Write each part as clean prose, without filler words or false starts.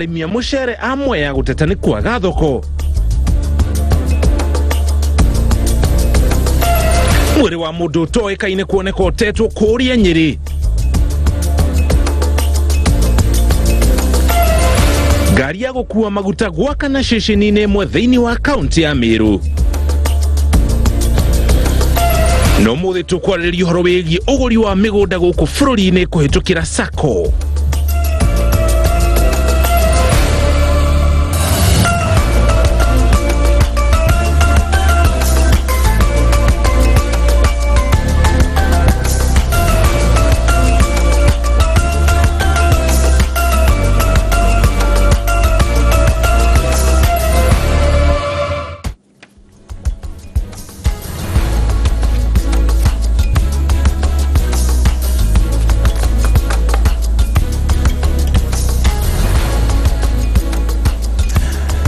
Arĩmi a mũcere a Mwea gũteta nĩ kwaga thoko. Mwĩrĩ wa mũndũ ũtoĩkaine kuoneka ũtetwo kũũria Nyĩrĩ. Ngari ya gũkua maguta gwakana ceceni-inĩ ĩmwe thĩinĩ wa kaunti ya Meru. No mũthĩ tũkwarĩrĩria ũhoro wĩgiĩ ũgũri wa mĩgũnda gũkũ bũrũri-inĩ kũhĩtũkĩra SACCO.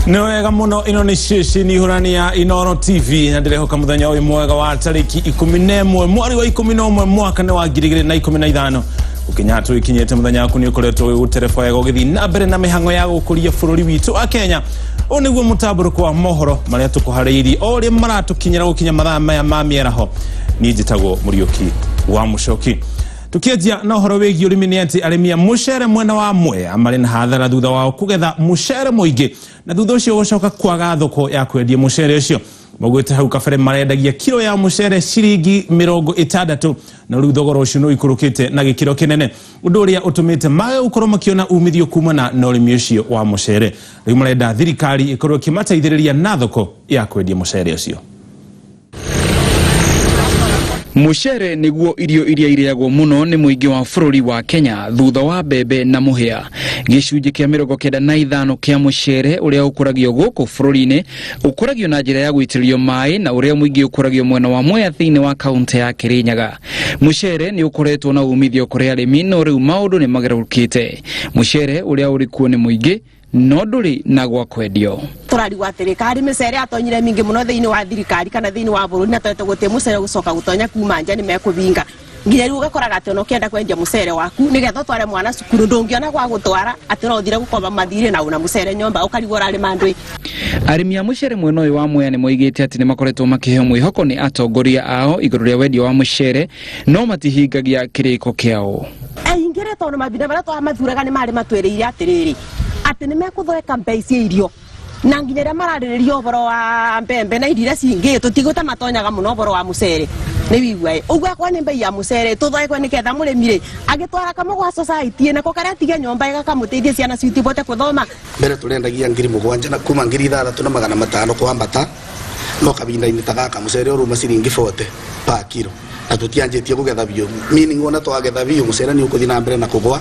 Nĩ wega mũno, ĩno nĩ ceceni hũrani ya Inoro TV na ndĩrehoka mũthenya ũyũ mwega wa tarĩki 11 mweri wa 11 mwaka nĩ wa 2015 gũkinya tũgĩkinyĩte mũthenya waku nĩ ũkoretwo ũgĩgũtereba wega ũgĩthiĩ na mbere na mĩhang'o ya gũkũria bũrũri witũ wa Kenya. Ũũ nĩguo mũtambũrũko wa mohoro marĩa tũkũharĩirie o ũrĩa maratũkinyĩra gũkinya mathaa maya ma mĩaraho. Niĩ njĩtagwo Mũriũki wa Mũcoki. Tukianjia na ũhoro wĩgiĩ ũrĩmi nĩ atĩ arĩmi a mũcere mwena wa Mwea marĩ na hathara thutha wao kũgetha mũcere mũingĩ na thutha ũcio gũcoka kwaga thoko ya kwendia mũcere ũcio. Maugĩte hau kabere marendagia kiro ya mũcere ciringi 60, na rĩu thogora ũcio nĩ ũikũrũkĩte na gĩkĩro kĩnene, ũndũ ũrĩa ũtũmĩte mage gũkorwo makĩona umithio kumana na ũrĩmi ũcio wa mũcere. Rĩu marenda thirikari ĩkorwo ĩkĩmateithĩrĩria na thoko ya kwendia mũcere ũcio. Mũcere nĩguo irio iria irĩagwo mũno nĩ mũingĩ wa bũrũri wa Kenya thutha wa mbembe na mũhĩa. Gĩcunjĩ kĩa 95 kĩa mũcere ũrĩa ũkũragio gũkũ bũrũri-inĩ ũkũragio na njĩra ya gũitĩrĩrio maĩ, na ũrĩa mũingĩ ũkũragio mwena wa Mwea thĩinĩ wa kaunti ya Kĩrĩnyaga. Mũcere nĩ ũkoretwo na umithio kũrĩ arĩmi, no rĩu maũndũ nĩ magarũrũkĩte. Mũcere ũrĩa ũrĩ kuo nĩ mũingĩ no ndũrĩ na gwa kwendio. Tũrarigwo atĩrĩ, karĩ mĩcere atonyire mingĩ mũno thĩinĩ wa thirikari kana thĩinĩ wa bũrũri, na twete gũtĩ mũcere gũcoka gũtonya kuma nja nĩ mekũbinga. Nginya rĩu ũgakoraga atĩ ona ũkĩenda kwendia mũcere waku nĩgetha ũtware mwana cukuru ndũngĩona gwa gũtwara, atĩ no ũthire gũkomba mathirĩ na una mũcere nyũmba ũkarigwo ũrarĩma ndũĩ. Arĩmi a mũcere mwena ũyũ wa Mwea nĩ moigĩte atĩ nĩ makoretwo makĩheo mwĩhoko nĩ atongoria ao igũrũ rĩa wendia wa mũcere, no matihingagia kĩrĩko kĩao. Aingĩ rĩ, tondũ mahinda marĩa twamathuraga nĩ marĩ matwĩrĩire atĩrĩrĩ, atĩ nĩ mekũthondeka mbei cia irio, na nginya rĩrĩa mararĩrĩria ũhoro wa mbembe na irio iria cingĩ tũtigũta matonyaga mũno ũhoro wa mũcere. Nĩ wigua ĩ ũguo akorwo nĩ mbei ya mũcere tũthondekwe nĩgetha mũrĩmi rĩ agĩtwara kamwe gwa society nako karĩa atige nyũmba ĩgakamũteithia ciana citũ ibote gũthoma. Mbere tũrendagia 7,000 na kuma 6,500 kwambata, no kahinda-inĩ ta gaka mũcere ũruma ciringi 40 per kilo, na tũtianjĩtie kũgetha biũ, meaning ona twagetha biũ mũcere nĩ ũkũthiĩ na mbere na kũgwa,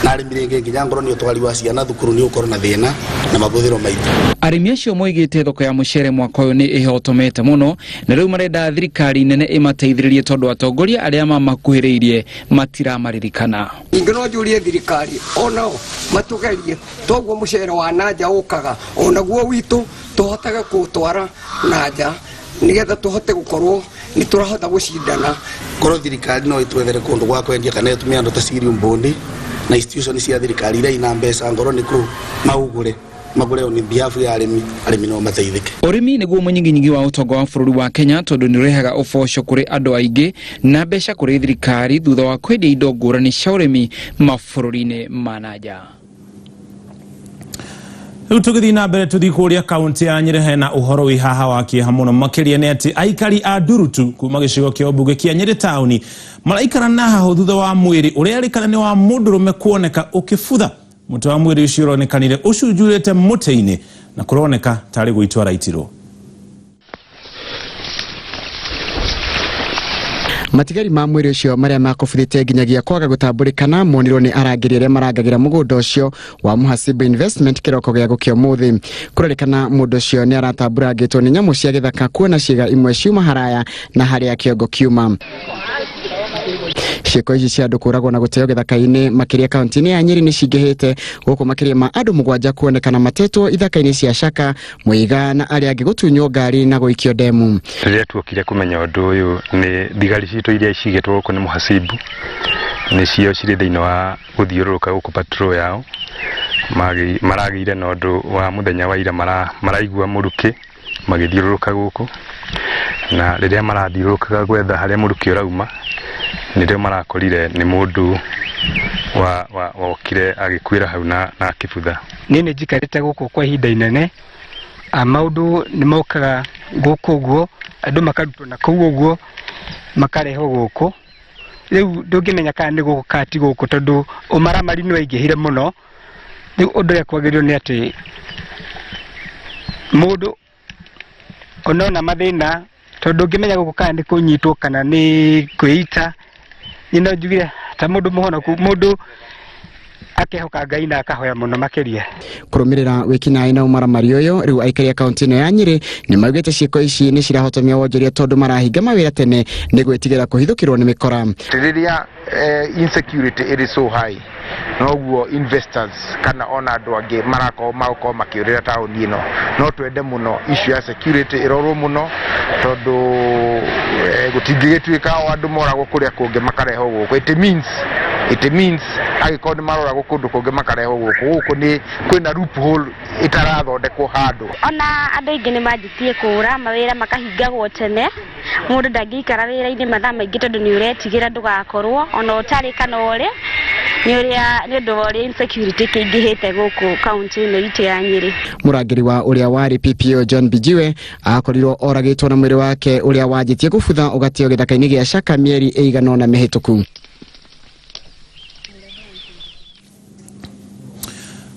na arĩmi rĩngĩ nginya ngorwo nĩ ũtwari wa ciana thukuru nĩ ũkorwo na thĩna na mahũthĩro maitũ. Arĩmi acio moigĩte thoko ya mũcere mwaka ũyũ nĩ ĩhotomete mũno, na rĩu marenda thirikari nene ĩmateithĩrĩrie tondũ atongoria arĩa mamakuhĩrĩirie matiramaririkana. Ningĩ no njũrie thirikari onao matũgerie, toguo mũcere wa nanja ũkaga onaguo witũ tũhotage kũũtwara nanja nĩgetha tũhote gũkorwo nĩ tũrahota gũcindana. Korwo thirikari no ĩtwethere kũndũ gwa kwendia kana ĩtũme andũ ta Cirium Bondi na institution cia thirikari iria ina mbeca ngoro nĩ kũ maugũre magũre on behalf ya arĩmi, arĩmi no mateithĩke. Ũrĩmi nĩguo mũnyinginyingi wa ũtonga wa bũrũri wa Kenya tondũ nĩ ũrehaga ũboco kũrĩ andũ aingĩ na mbeca kũrĩ thirikari thutha wa kwendia indo ngũrani cia ũrĩmi mabũrũri-inĩ ma nanja. Rĩu tũgĩthiĩ na mbere tũthiĩ kũrĩa kaunti ya Nyĩrĩ, hena ũhoro wĩ haha wa kĩeha mũno makĩria nĩ atĩ aikari a Ndurutu kuma gĩcigo kĩa ũmbunge kĩa Nyĩrĩ taũni maraikara na hahũ thutha wa mwĩrĩ ũrĩa erĩkana nĩ wa mũndũrũme kuoneka ũkĩbutha. Mũtwe wa mwĩrĩ ũcio ũronekanire ũcunjurĩte mũtĩ-inĩ na kũroneka tarĩ gũitwo araitirwo. Matigari ma mwĩrĩ ũcio marĩa makũbuthĩte nginyagia kwaga gũtambũrĩkana monirwo nĩ arangĩri arĩa marangagĩra mũgũnda ũcio wa Muhasibu Investment kĩroko gĩa gũkĩa ũmũthĩ. Kũrerĩkana mũndũ ũcio nĩ aratamburangĩtwo nĩ nyamũ cia gĩthaka kuona ciĩga imwe ciuma haraya na harĩa kĩongo kiuma. Ciĩko ici cia andũ kũragwo na gũteo gĩthaka-inĩ makĩria kaunti-inĩ ya Nyĩrĩ nĩ cingĩhĩte gũkũ makĩria ma andũ 7 kuonekana matetwo ithaka-inĩ cia Shaka, Muiga na arĩa angĩ gũtunywo ngari na gũikio ndemu. Rĩrĩa tuokire kũmenya ũndũ ũyũ nĩ thigari citũ iria cigĩtwo gũkũ nĩ Muhasibu, nĩcio cirĩ thĩinĩ wa gũthiũrũrũka gũkũ patrol yao, Maragĩire na ũndũ wa mũthenya wa ira maraigua mũrukĩ magĩthiũrũrũka gũkũ, na rĩrĩa marathiũrũrũkaga gwetha harĩa mũrukĩ ũrauma nĩrĩo marakorire nĩ mũndũ wokire agĩkuĩra hau na akĩbutha. Niĩ nĩ njikarĩte gũkũ kwa ihinda inene, maũndũ nĩ mokaga gũkũ ũguo, andũ makarutwo na kũu ũguo makarehwo gũkũ. Rĩu ndũngĩmenya kana nĩ gũkũ kana ti gũkũ tondũ ũmaramari nĩ waingĩhire mũno. Rĩu ũndũ ũrĩa kwagĩrĩirwo nĩ atĩ mũndũ onona mathĩna, tondũ ndũngĩmenya gũkũ kana nĩ kũnyitwo kana nĩ kwĩita. Niĩ no njugire ta mũndũ mũhonoku, mũndũ akehoka Ngai na akahoya mũno makĩria. Kũrũmĩrĩra wĩkinaĩ na ũmaramari ũyũ, rĩu aikari a kaunti ĩno ya Nyĩrĩ nĩ maugĩte ciĩko ici nĩ cirahotomia wonjoria tondũ marahinga mawĩra tene nĩ gwĩtigĩra kũhithũkĩrwo nĩ mĩkora. Rĩrĩa insecurity ĩrĩ so high, noguo investors kana ona andũ angĩ marakorwo magũkorwo makĩũrĩra taũni ĩno. No twende mũno issue ya security ĩrorwo mũno tondũ gũtingĩgĩtuĩka o andũ moragwo kũrĩa kũngĩ makarehwo gũkũ. It means angĩkorwo nĩ maroragwo kũndũ kũngĩ makarehwo gũkũ, gũkũ nĩ kwĩna loophole ĩtarathondekwo handũ. Ona andũ aingĩ nĩ manjĩtie kũra mawĩra makahingagwo tene, mũndũ ndangĩikara wĩra-inĩ mathaa maingĩ tondũ nĩ ũretigĩra ndũgakorwo ona ũtarĩ kana ũrĩ nĩ ũrĩa nĩ ũndũ wa ũrĩa insecurity kĩingĩhĩte gũkũ kaunti ĩno itũ ya Nyĩrĩ. Mũrangĩri wa ũrĩa warĩ PPO John Bijiwe akorirwo oragĩtwo na mwĩrĩ wake ũrĩa wanjĩtie gũbutha ũgateo gĩthaka-inĩ gĩa Shaka mĩeri ĩigana ũna mĩhĩtũku.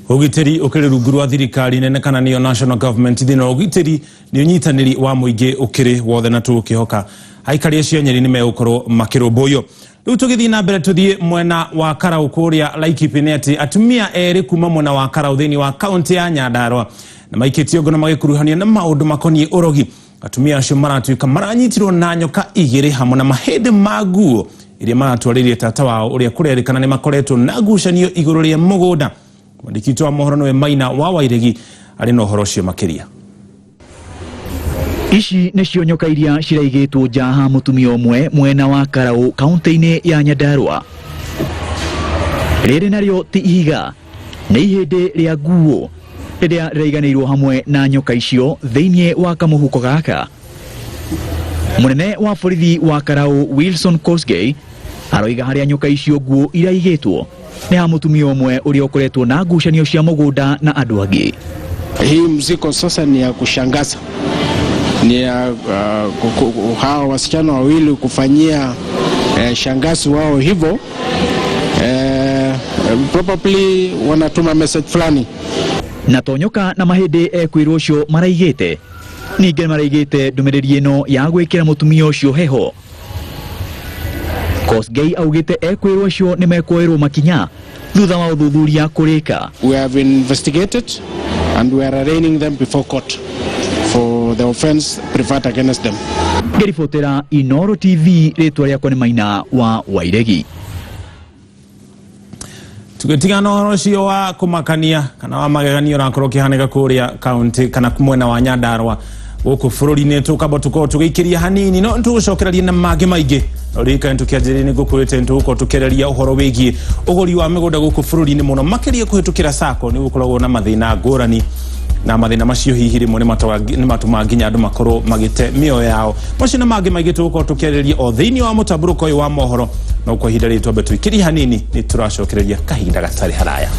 Ũgitĩri ũkĩrĩ rungu rwa thirikari nene kana nĩyo national government thĩna wa ũgitĩri nĩ ũnyitanĩri wa mũingĩ ũkĩrĩ wothe na tũgũkĩhoka aikari acio a Nyeri nĩ megũkorwo makĩrũmbũiyo. Rĩu tũgĩthiĩ na mbere tũthiĩ mwena wa Karau kũrĩa Laikipia nĩ atĩ atumia erĩ kuma mwena wa Karau thĩinĩ wa kaunti ya Nyandarua na maikĩtio ngono magĩkuruhanio na maũndũ makoniĩ ũrogi. Atumia acio maratuĩka maranyitirwo na nyoka igĩrĩ hamwe na mahĩndĩ ma nguo iria maratwarĩrie tata wao ũrĩa kũrerĩkana nĩ makoretwo na ngucanio igũrũ rĩa mũgũnda. Mwandĩki witũ wa mohoro nĩwe Maina wa Wairegi arĩ na ũhoro ũcio makĩria. Ici nĩcio nyoka iria ciraigĩtwo nja ha mũtumia ũmwe mwena wa Karau kaunti-inĩ ya Nyandarua. Rĩrĩ narĩo ti ihiga, nĩ ihĩndĩ rĩa nguo rĩrĩa rĩraiganĩirwo hamwe na nyoka icio thĩinĩ wa kamũhuko gaka. Mũnene wa borithi wa Karau Wilson Kosgei aroiga harĩa nyoka icio nguo iraigĩtwo nĩ ha mũtumia ũmwe ũrĩa ũkoretwo na ngucanio cia mũgũnda na andũ angĩ. Hii mzigo sasa ni ya kushangaza, ni ya hawa wasichana wawili kufanyia shangazi wao hivyo, probably wanatuma message fulani. Na to nyoka na mahĩndĩ ekwĩrwo ũcio maraigĩte, ningĩ maraigĩte ndũmĩrĩri ĩno ya gwĩkĩra mũtumia ũcio heho. Kosgei augĩte ekwĩrwo acio nĩ mekuoerwo makinya thutha wa ũthuthuria kũrĩka. We have investigated and we are arraigning them before court for the offense preferred against them. Ngĩribotera Inoro TV, rĩtwa rĩakwa nĩ Maina wa Wairegi. Tũgĩtigana ũhoro ũcio wa kũmakania kana wa magegania ũrakorwo ũkĩhanĩka kũrĩa kaunti kana mwena wa Nyandarua gũkũ bũrũri-inĩ, tũkamba tũkorwo tũgĩikĩria hanini no tũgũcokereria na mangĩ maingĩ. No ririkane tũkĩanjĩrĩria nĩ ngũkwĩrĩte nĩtũgũkorwo tũkĩarĩria ũhoro wĩgiĩ ũgũri wa mĩgũnda gũkũ bũrũri-inĩ mũno makĩria kũhĩtũkĩra sacco nĩ gũkoragwo na mathĩna ngũrani, na mathĩna macio hihi rĩmwe nĩ matũmaga nginya andũ makorwo magĩte mĩoyo yao. Macio na mangĩ maingĩ tũgũkorwo tũkĩarĩrĩria o thĩinĩ wa mũtambũrũko ũyũ wa mohoro, no kwa ihinda rĩrĩ twambe tũikĩrie hanini nĩ tũracokereria kahinda gatarĩ haraya.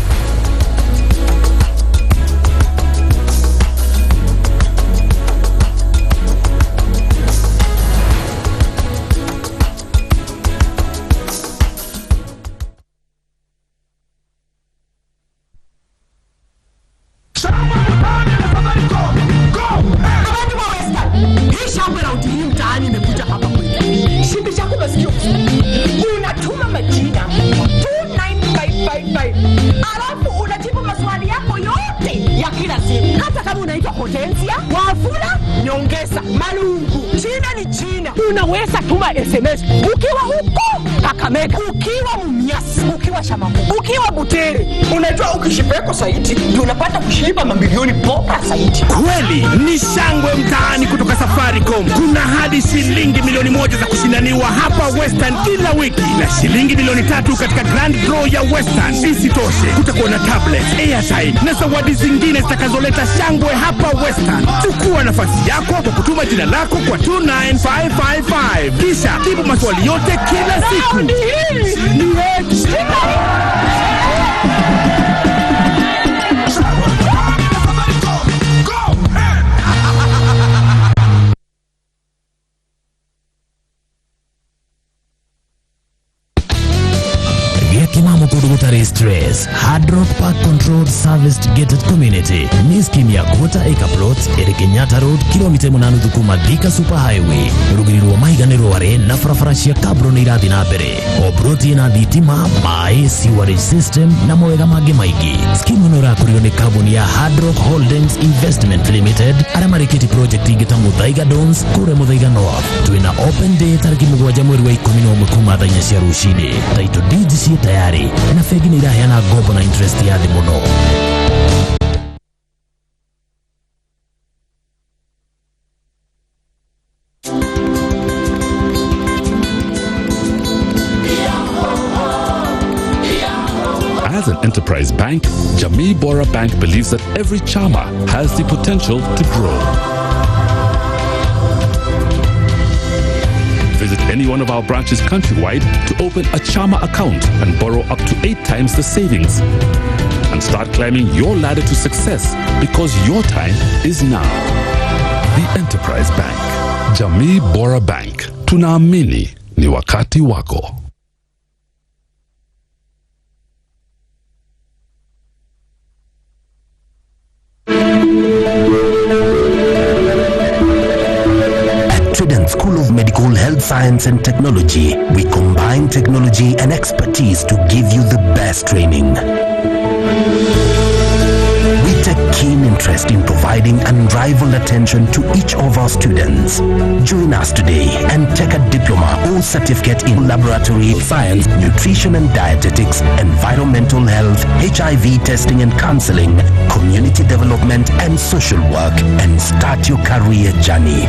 Unatuma majina 29555 alafu unajibu maswali yako yote ya kila siku. Hata kama unaitwa Hortensia, Wafula, Nyongesa, Malungu, jina ni jina. Unaweza tuma SMS ukiwa huko Kakamega, ukiwa Mumias, ukiwa Shamamu, ukiwa Butere. Unajua ukishipeko zaidi ndio unapata kushiba mamilioni bora zaidi. Kweli ni shangwe mtaani kutoka Safaricom. Kuna hadi shilingi milioni 1 za kushindaniwa hapa Western kila wiki na shilingi milioni 3 katika grand draw ya Western. Isitoshe, kutakuwa na tablet, airtime na zawadi zingine zitakazoleta shangwe hapa Western. Chukua nafasi yako kwa kutuma jina lako kwa 29555 kisha jibu maswali yote kila siku. Raundi hii ni yetu. Gĩakĩmamo kũndũ gũtarĩ stress. Hard Rock Park Controlled Serviced Gated Community nĩ scheme ya quarter acre plot ĩrĩ Kenyatta Road, kilomita 8 thukuma Thika Super Highway. Rũgiri rwa mahiga nĩ rware na barabara cia kabro nĩ irathiĩ na mbere. O plot ĩna thitima, maĩ, sewerage system na mawega mangĩ maingĩ. Scheme ĩno ĩrakũrio nĩ kambuni ya Hard Rock Holdings Investment Limited arĩa marĩkĩtie project ingĩ ta Muthaiga Downs kũrĩa Muthaiga North. Twĩna open day tarĩki 7 mweri wa 11 kuma thaa 4 cia rũcinĩ. Title deeds ciĩ tayari na bengi nĩ iraheana ngombo na interest ya thĩ mũno. As an enterprise bank, Jamii Bora Bank believes that every chama has the potential to grow. Visit any one of our branches countrywide to open a Chama account and borrow up to 8 times the savings. And start climbing your ladder to success because your time is now. The Enterprise Bank. Jamii Bora Bank. Tunaamini ni wakati wako. At Trident School of Medical Health Science and Technology, we combine technology and expertise to give you the best training. We take keen interest in providing unrivaled attention to each of our students. Join us today and take a diploma or certificate in laboratory science, nutrition and dietetics, environmental health, HIV testing and counseling, community development and social work, and start your career journey.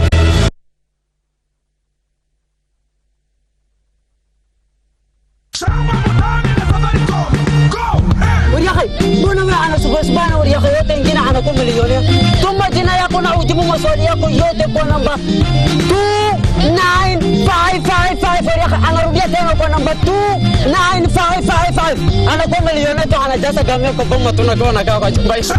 Mbona wewe anasubasubana yako yote ingine anakuwa milionea? Tuma jina yako na ujibu maswali yako yote kwa namba 29555. Anarudia tena kwa namba 29555. Anakuwa milionea tu, anajaza gamia kwa boma, tunakuwa nakaa kwa chumba hicho.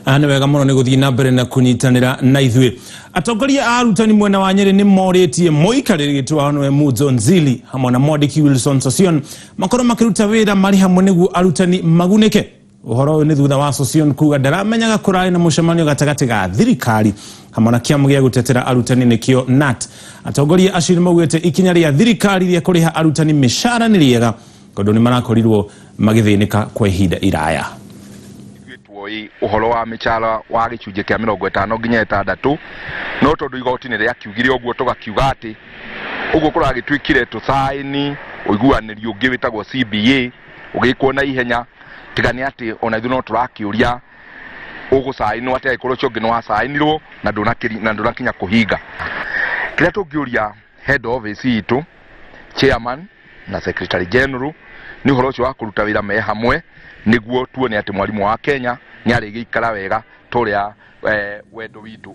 Nĩ wega mũno nĩ gũthiĩ na mbere na kũnyitanĩra na ithuĩ. Atongoria a arutani mwena wa Nyĩrĩ nĩ morĩtie mũikarĩri gĩtĩ wao nĩwe Mudzo Nzili hamwe na mwandĩki Wilson Sossion makorwo makĩruta wĩra marĩ hamwe nĩguo arutani magunĩke. Ũhoro ũyũ nĩ thutha wa Sossion kuga ndaramenyaga kũrarĩ na mũcemanio gatagatĩ ga thirikari hamwe na kĩama gĩa gũtetera arutani nĩkĩo KNUT. Atongoria acio nĩ maugĩte ikinya rĩa thirikari rĩa kũrĩha arutani mĩcara nĩ rĩega tondũ nĩ marakorirwo magĩthĩnĩka kwa ihinda iraya. Tuoi uhoro wa michara wa gĩcunjĩ kĩa 50 nginya 60 no tondũ igoti nĩ rĩakiugire ũguo tũgakiuga atĩ ũguo kũragĩtuĩkire tũcaini ũiguanĩri ũngĩ wĩtagwo CBA ũgĩkwo na ihenya tiga nĩ atĩ ona ithuĩ no tũrakĩũria ũgũcainwo atĩ angĩkorwo ũcio ũngĩ nĩ wacainirwo na ndũnakinya kũhinga. Kĩrĩa tũngĩũria head office itũ, chairman na secretary general nĩ ũhoro ũcio wa kũruta wĩra me hamwe nĩguo tuone atĩ mwarimũ wa Kenya nĩ arĩgĩikara wega tũrĩa wendo witũ.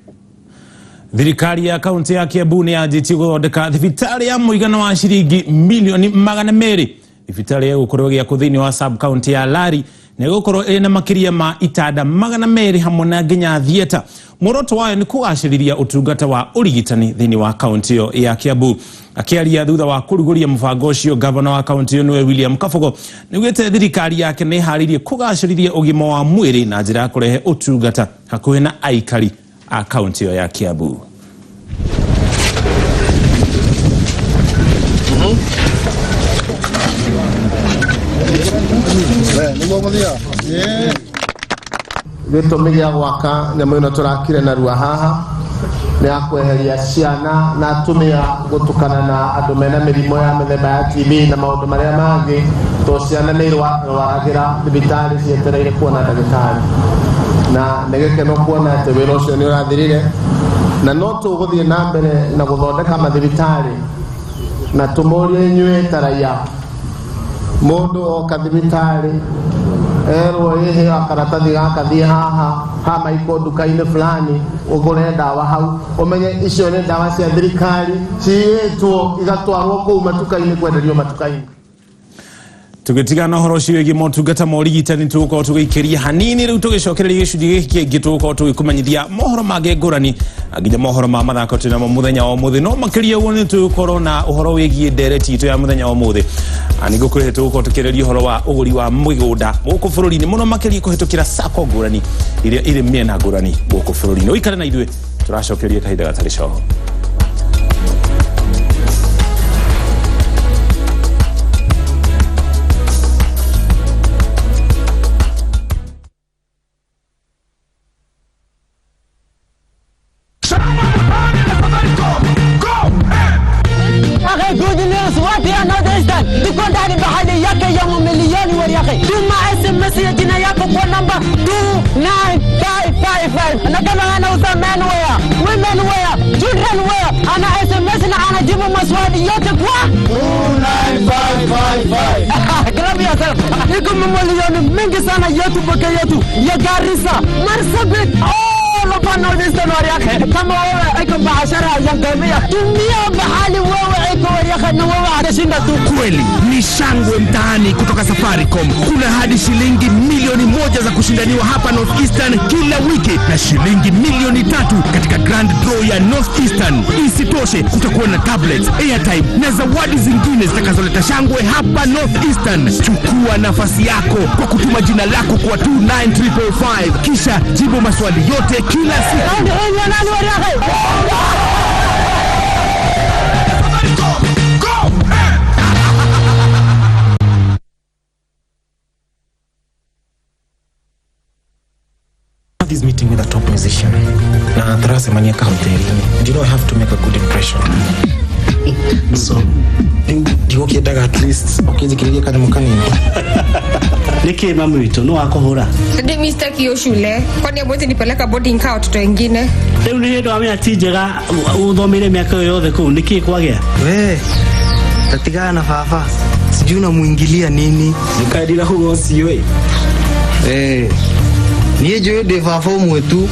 Thirikari ya kaunti ya Kiambu nĩ yanjĩtie gũthondeka thibitarĩ ya mũigana wa ciringi milioni 200. Thibitarĩ ĩgũkorwo ĩgĩakwo thĩinĩ wa sub county ya Lari na ĩgũkorwo ĩrĩ na makĩria ma itanda 200 hamwe na nginya theatre. Muoroto wayo nĩ kũgacĩrithia ũtungata wa ũrigitani thĩinĩ wa kaunti ĩyo ya Kiambu. Akĩaria thutha wa kũrugũria mũbango ũcio, gavana wa kaunti ĩyo nĩwe William Kabogo nĩaugĩte thirikari yake nĩ ĩharĩirie kũgacĩrithia ũgima wa mwĩrĩ na njĩra ya kũrehe ũtungata hakuhĩ na aikari a kaunti ĩyo ya Kiambu. Gĩtũmi gĩa gwaka nyamũ ĩno tũrakire narua haha nĩ ya kweheria ciana na atumia gũtukana na andũ mena mĩrimũ ya mĩthemba ya TB na maũndũ marĩa mangĩ to ciana nĩ irwaragĩra thibitarĩ cietereire kuona ndagĩtarĩ na nĩ gĩkeno kuona atĩ wĩra ũcio nĩ ũrathirire na no tũgũthiĩ na mbere na gũthondeka mathibitarĩ na tũmũrie inyuĩ ta raia mũndũ oka thibitarĩ erwo ĩheo karatathi gaka thiĩ haha ha maiko nduka-inĩ fulani ũgũre ndawa hau ũmenye icio nĩ ndawa cia thirikari ciyĩtwo igatwarwo kũu matuka-inĩ kwenderio matuka-inĩ. Tũgĩtigana ũhoro ũcio wĩgiĩ motungata ma ũrigitani tũgũkorwo tũgĩikĩria hanini rĩu tũgĩcokereria gĩcunjĩ gĩkĩ kĩngĩ tũgũkorwo tũgĩkũmenyithia mohoro mangĩ ngũrani nginya mohoro ma mathako twĩ namo mũthenya wa ũmũthĩ no makĩria ũguo nĩ tũgũkorwo na ũhoro wĩgiĩ ndereti itũ ya mũthenya wa ũmũthĩ nĩngũkwĩre tũgũkorwo tũkĩarĩria ũhoro wa ũgũri wa mĩgũnda gũkũ bũrũri-inĩ mũno makĩria kũhĩtũkĩra sacco ngũrani iria irĩ mĩena ngũrani gũkũ bũrũri-inĩ. Ũikare na ithuĩ tũracokeria kahinda gatarĩ coho. Good news, what you not understand? Tuko ndani bahali yake ya mamilioni wa yake. Tuma SMS ya jina yako kwa namba 29555. Na kama anauza men wear, women wear, children wear, ana SMS na anajibu maswali yote kwa 29555. Grab yourself. Iko mamilioni mingi sana yetu peke yetu ya Garissa, Marsabit, all over Northeastern yake. Kama wewe iko biashara ya ngamia, tumia bahali wewe iko yake na wewe anashinda tu. Kweli ni shangwe mtaani kutoka Safaricom. Kuna hadi shilingi milioni 1 za kushindaniwa hapa North Eastern kila wiki na shilingi milioni 3 katika Grand Draw ya North Eastern. Isitoshe, kutakuwa na tablets, airtime na zawadi zingine zitakazoleta shangwe hapa North Eastern. Chukua nafasi yako kwa kutuma jina lako kwa 29555 kisha jibu maswali yote kila siku. This meeting with a top musician na tũracemania kahoteri-inĩ. Do you know I have to make a good impression? So ndigũkĩendaga at least ũkĩnjikĩrĩrie kanyamũ kanini. Nĩkĩ mami witũ nĩ wakũhũra? Ndi mistake hiyo shule kwani amwezi nipeleka boarding kaa watoto wengine. Rĩu nĩ hĩndĩ wamenya ti njega ũthomeire mĩaka ĩyo yothe kũu nĩkĩ kwagĩa? We tatigana na baba, sijui unamuingilia nini. Nĩkandira hugo ũcio ĩ. Eh, niĩ njũĩ ndĩ baba ũmwe tu.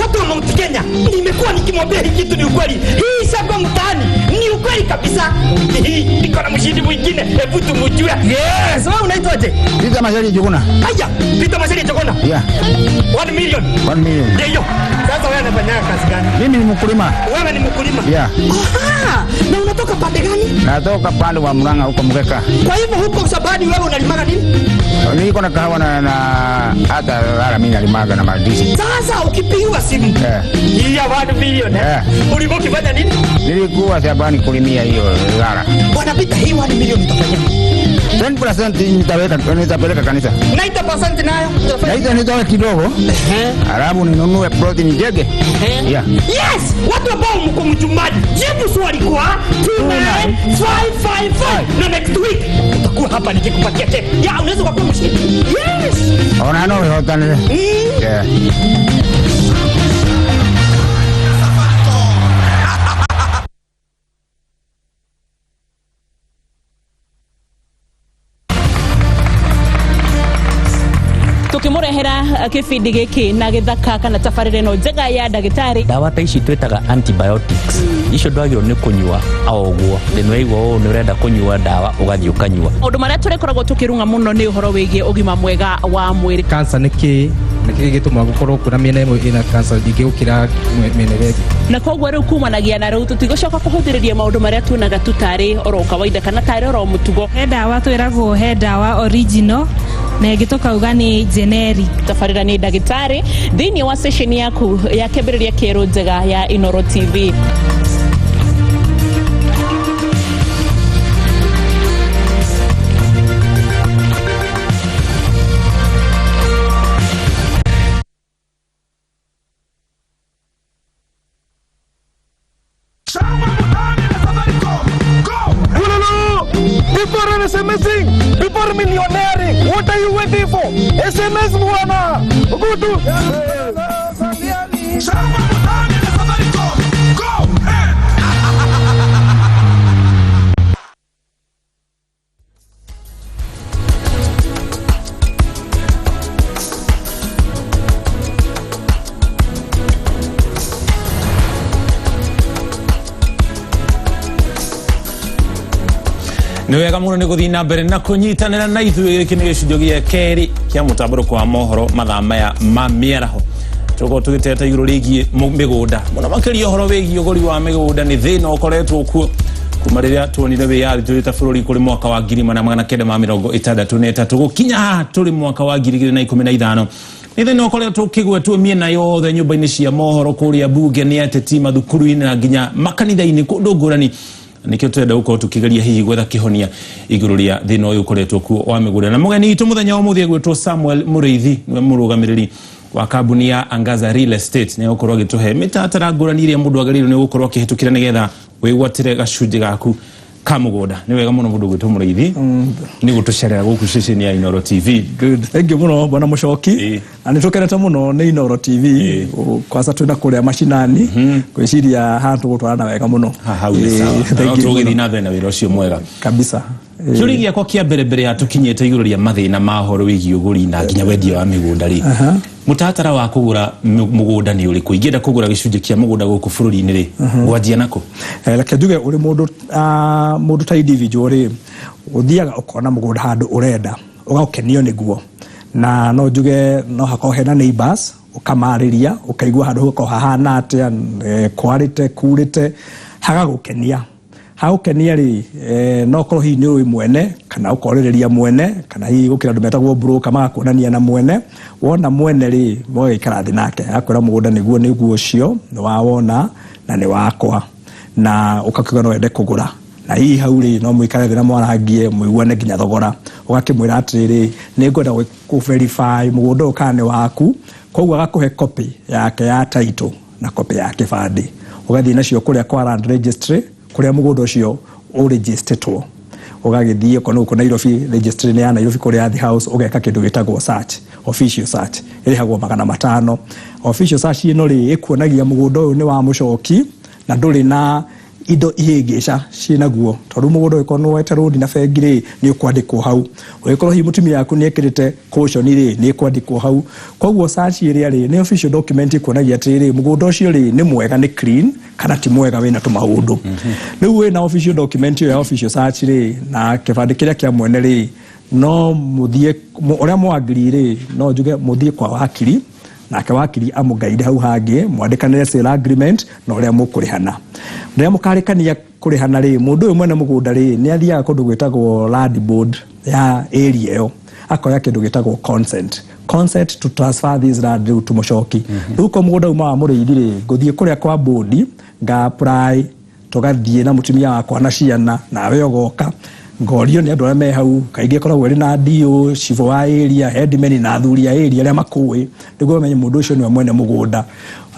Watu wa Mount Kenya, nimekuwa nikimwambia hii kitu ni ukweli. Hii shamba mtaani ni ukweli kabisa. Hii niko na mshindi mwingine, hebu tumjue. Yes, wewe unaitwaje? Peter Mashari Njuguna. Haya, Peter Mashari Njuguna. Yeah. 1 million. 1 million. Ndio. Sasa wewe unafanya kazi gani? Mimi ni mkulima. Wewe ni mkulima? Yeah. Aha, na unatoka pande gani? Natoka pande wa Murang'a huko Mgeka. Kwa hivyo huko shambani wewe unalimaga nini? Niko na kahawa na hata wala mimi nalimaga na mandizi. Sasa ukipigiwa simu hii ya 1 million ulikuwa ukifanya nini? Nilikuwa shambani kulimia hiyo gara. Bwana Peter, hii 1 million utafanya? 10% nitapeleka kanisa. 90% nayo utafanya? Na hizo nitoe kidogo. Alafu ninunue plot nijenge. Yeah. Yes, watu ambao mko mchumbaji, jibu swali kwa 29555 na next week utakuwa hapa nikikupatia check. Ya, unaweza kuwa mshindi. Yes. Ona no hotane. Yeah. Tukimurehera kibindi giki na githaka kana tabarĩra ĩno njega ya ndagĩtarĩ. Ndawa ta ici twĩtaga antibiotics icio ndwagĩrĩirwo nĩ kũnyua o ũguo. Nĩ waigua ũũ nĩ ũrenda kũnyua ndawa ũgathiĩ ũkanyua. Maũndũ marĩa tũrĩkoragwo tũkĩrung'a mũno nĩ ũhoro wĩgiĩ ũgima mwega wa mwĩrĩ. Cancer nĩ kĩĩ? Nĩkĩ gĩtũmaga gũkorwo kwĩna mĩena ĩmwe ĩna cancer nyingĩ gũkĩra mĩena ĩrĩa ĩngĩ? Na koguo rĩu kumanagia na rĩu tũtigũcoka kũhũthĩrĩria maũndũ marĩa tuonaga tu tarĩ oro kawaida kana tarĩ oro mũtugo. He ndawa twĩragwo he ndawa original na ĩngĩ tũkauga nĩ generic. Tabarĩra nĩ ndagĩtarĩ thĩinĩ wa session yaku ya kĩambĩrĩria kĩerũ njega ya Inoro TV. People are SMSing. People are millionairing. What are you waiting for? SMS bwana. Go to. Nä wega må no nä gå thiä na mbere na kå nyitanä na ithuä. Gä kä nä gä cunjå gä a kerä kä a må tambå wa mohoro mathaa maya ma mä araho. Tåkorwo tå gä teta igå rå rä giä mä gå nda må no makä ria å horo wä giä å gå ri wa mä gå nda. Nä thä na å koretwo kuo kuma rä rä a tuonire wä yathi tå rä ta bå rå ri kå rä mwaka wa 1963 gå kinya haha tå rä mwaka wa 2015. Nä thä na å koretwo å kä gwetwo mä ena yothe, nyå mba-inä cia mohoro, kå rä a mbunge, nä ateti, mathukuru-inä na nginya makanitha-inä kå ndå ngårani. Nikio turenda gukorwo tukigeria hihi gwetha kihonia iguru ria thina uyu ukoretwo kuo wa migunda. Na mugeni itu muthenya wa umuthi egwitwo Samuel Muriithi, niwe murugamiriri wa kambuni ya Angaza Real Estate. Ni gukorwo agituhe mitaratara ngurani iria mundu agiriirwo ni gukorwo akihitukira nigetha wigwatire gacunjĩ gaku ka mugunda. Ni wega muno mundu gwitwo Muriithi ni gutucerera guku ceceni ya Inoro TV. Good, thank you muno bwana Mucoki. Na nĩ tũkenete mũno nĩ Inoro TV kwanza twĩna kũrĩa macinani ngwĩciria haha tũgũtwarana wega mũno. Hau nĩ sawa. Thank you tũgĩthiĩ mũno. Na mbere na wĩra ũcio mwega kabisa. Kĩũria gĩakwa kĩa mbere, mbere ya tũkinyĩte igũrũ rĩa mathĩna ma ũhoro wĩgiĩ ũgũri na nginya wendia wa mĩgũnda rĩ, mũtaratara wa kũgũra mũgũnda nĩ ũrĩkũ? Ingĩenda kũgũra gĩcunjĩ kĩa mũgũnda gũkũ bũrũri-inĩ rĩ, ngwanjia nakũ? Reke njuge ũrĩ mũndũ mũndũ ta individual rĩ, ũthiaga ũkona mũgũnda handũ ũrenda, ũgakenio nĩguo, na no njuge no hakorwo hena neighbors, ũkamarĩria, ũkaigua handũ hau hakorwo hahana atĩa, kwarĩte kurĩte, hagagũkenia. Hagũkenia rĩ, no korwo hihi nĩ ũĩ mwene kana ũkorĩrĩria mwene kana hihi gũkĩra andũ metagwo broker magakuonania na mwene. Wona mwene rĩ, mũgagĩikara thĩ nake, agakwĩra mũgũnda nĩguo nĩguo ũcio nĩ wawona na nĩ wakwa, na ũkakiuga no wende kũgũra. Na hihi hau rĩ, no mũikare thĩ na mwarangie mũiguane nginya thogora. Ũgakĩmwĩra atĩrĩrĩ, nĩ ngwenda kũ verify mũgũnda ũyũ kana nĩ waku. Koguo agakũhe copy yake ya title na copy ya kĩbandĩ, ũgathiĩ nacio kũrĩa kwa land registry kũrĩa mũgũnda ũcio ũregistertwo. Ũgagĩthiĩ okorwo nĩ gũkũ Nairobi, registry nĩ ya Nairobi kũrĩa The House, ũgeka kĩndũ gĩtagwo search, official search, ĩrĩhagwo 500. Official search ĩno rĩ, ĩkuonagia mũgũnda ũyũ nĩ wa mũcoki na ndũrĩ na indo ihĩngĩca ciĩnaguo, tondũ mũgũnda ũngĩkorwo nĩ woete rũni na bengi rĩ, nĩ ũkwandĩkwo hau. Ũngĩkorwo hihi mũtumia waku nĩ ekĩrĩte caution rĩ, nĩ ĩkwandĩkwo hau. Koguo search ĩrĩa rĩ, nĩ official document ĩkuonagia atĩrĩrĩ, mũgũnda ũcio rĩ, nĩ mwega, nĩ clean kana ti mwega, wĩna tũmaũndũ. Rĩu wĩna official document ĩyo ya official search rĩ, na kĩbandĩ kĩrĩa kĩa mwene rĩ, no mũthiĩ ũrĩa mwagiri rĩ, no njuge mũthiĩ kwa wakiri, nake wakiri amũgaide hau hangĩ, mwandĩkanĩre sale agreement na ũrĩa mũkũrĩhana. Rĩrĩa mũkarĩkania kũrĩhana rĩ, mũndũ ũyũ mwene mũgũnda rĩ, nĩ athiaga kũndũ gwĩtagwo land board ya area ĩyo, akoya kĩndũ gĩtagwo consent, consent to transfer this land rĩu to mũcoki. Rĩu ko mũgũnda uma wa Mũrĩithi rĩ, ngũthiĩ kũrĩa kwa board, nga apply, tũgathiĩ na mũtumia wakwa na ciana, nawe ũgoka, ngorio nĩ andũ arĩa me hau, kaingĩ ĩkoragwo ĩrĩ na DO, cibũ wa area, headman na athuri a area arĩa makũĩ, nĩguo mamenye mũndũ ũcio nĩwe mwene mũgũnda.